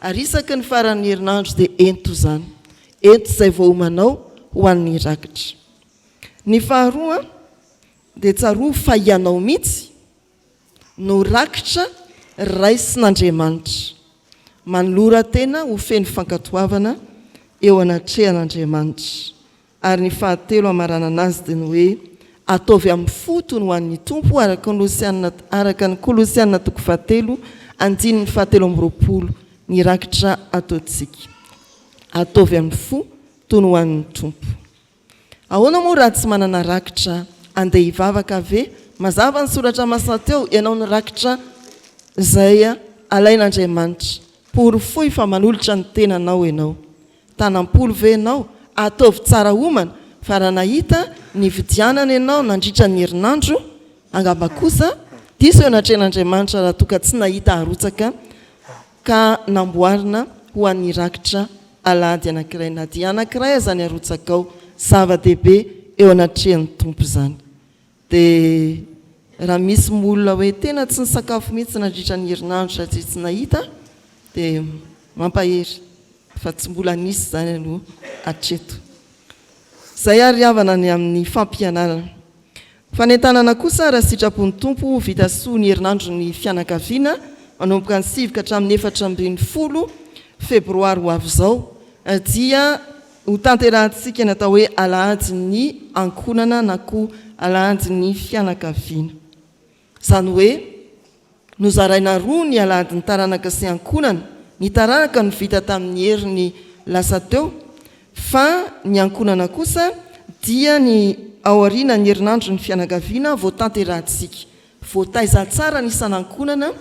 Speaker 3: ary isaky ny faran'ny herinandro dia ento izany. Ento izay voahomanao ho an'ny rakitra. Ny faharoa dia tsarovy fa ianao mihitsy no rakitra raisin'Andriamanitra. Manolora tena ho feno fankatoavana eo anatrehan'Andriamanitra. Ary ny fahatelo hamaranana azy dia ny hoe ataovy amin'ny fo toy ny ho an'ny Tompo araka ny araka ny Kolosiana toko fahatelo andininy fahatelo 23 ny rakitra ataontsika. Ataovy amin'ny fo toy ny ho an'ny Tompo. Ahoana moa raha tsy manana rakitra andeha hivavaka ve? Mazava ny soratra masina teo, ianao ny rakitra izay alain'Andriamanitra. Porofoy fa manolotra ny tenanao ianao. Tanam-polo ve ianao? Ataovy tsara homana fa raha nahita nividianana ianao nandritra ny herinandro, angamba kosa diso eo anatrehan'Andriamanitra raha toa ka tsy nahita harotsaka ka namboarina ho an'ny rakitra alahady anankiray na dia anankiray aza ny arotsakao, zava-dehibe eo anatrehan'ny Tompo izany. Dia raha misy olona hoe tena tsy nisakafo mihitsy nandritra ny herinandro satria tsy nahita dia mampahery fa tsy mbola nisy izany aloha hatreto. Izay ary havana ny amin'ny fampianarana. Fanentanana kosa raha sitrapon'ny Tompo ho vita soa ny herinandron'ny fianakaviana manomboka ny sivy ka hatramin'ny 14 febroary ho avy izao dia ho tanterahantsika ny atao hoe alahadin'ny ankohonana na koa alahadin'ny fianakaviana. Izany hoe Nozaraina roa ny alahadin'ny taranaka sy ankohonana, ny taranaka no vita tamin'ny heriny lasa teo fa ny ankohonana kosa dia ny aorianan'ny herinandron'ny fianakaviana vao tanterahantsika. Voataiza tsara ny isan'ankohonana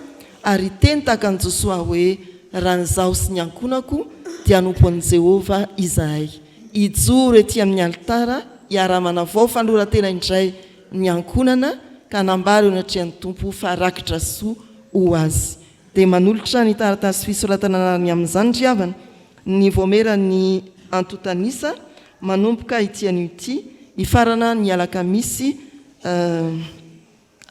Speaker 3: ary hiteny tahaka an'i Josoa hoe, Raha ny izaho sy ny ankohonako dia hanompo an'i Jehovah izahay. Hijoro ety amin'ny alitara hiara-manavao fanoloran-tena indray ny ankohonana ka hanambara eo anatrehan'ny Tompo fa rakitra soa ho azy. Dia manolotra ny taratasy fisoratana anarany amin'izany ry havana ny vaomieran'ny antontan'isa manomboka ity anio ity hifarana ny alakamisy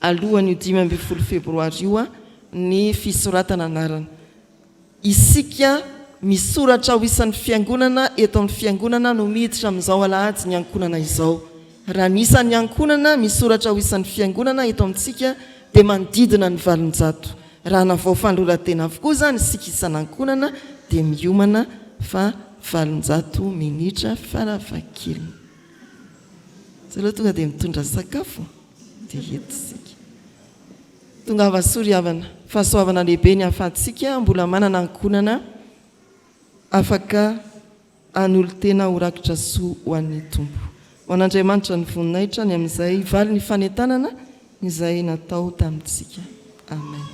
Speaker 3: alohan'io 15 febroary io ny fisoratana anarana. Isika misoratra ho isan'ny fiangonana eto amin'ny fiangonana no miditra amin'izao alahady ny ankohonana izao. Raha ny isan'ny ankohonana misoratra ho isan'ny fiangonana eto amintsika dia manodidina ny 800. Raha hanavao fanoloran-tena avokoa izany isika isan'ankohonana dia miomana fa 800 minitra farafahakeliny. Tsy aleo tonga dia mitondra sakafo dia eto isika. Tongava soa ry havana. Fahasoavana lehibe ny ahafahantsika mbola manana ankohonana afaka hanolo-tena ho rakitra soa ho an'ny Tompo. Ho an'Andriamanitra ny voninahitra ny amin'izay valin'ny fanentanana izay natao tamintsika. Amen.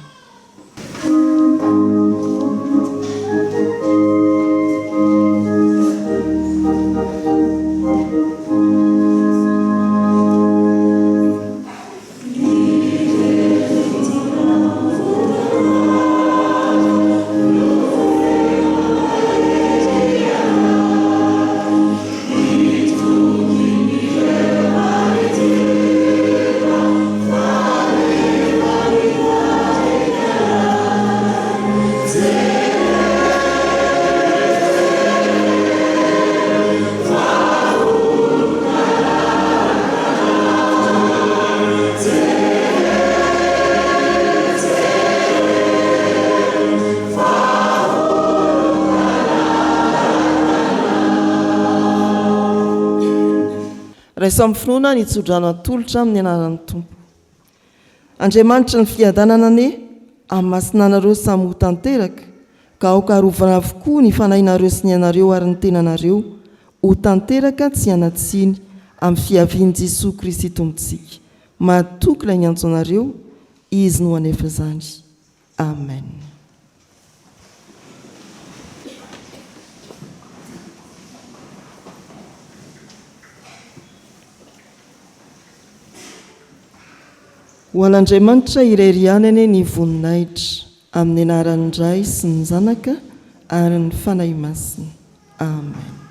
Speaker 3: Raiso amin'ny finoana ny tsodrano atolotra amin'ny anaran'ny Tompo. Andriamanitry ny fiadanana anie hamasina anareo samy ho tanteraka, ka aoka harovana avokoa ny fanahinareo sy ny ainareo ary ny tenanareo ho tanteraka tsy hanan-tsiny amin'ny fiavian'i Jesoa Kristy Tompontsika. Mahatoky ilay niantso anareo, Izy no hanefa izany. Amen. Ho an'Andriamanitra irery ihany anie ny voninahitra, amin'ny anaran'ny Ray sy ny Zanaka ary ny Fanahy Masina. Amen.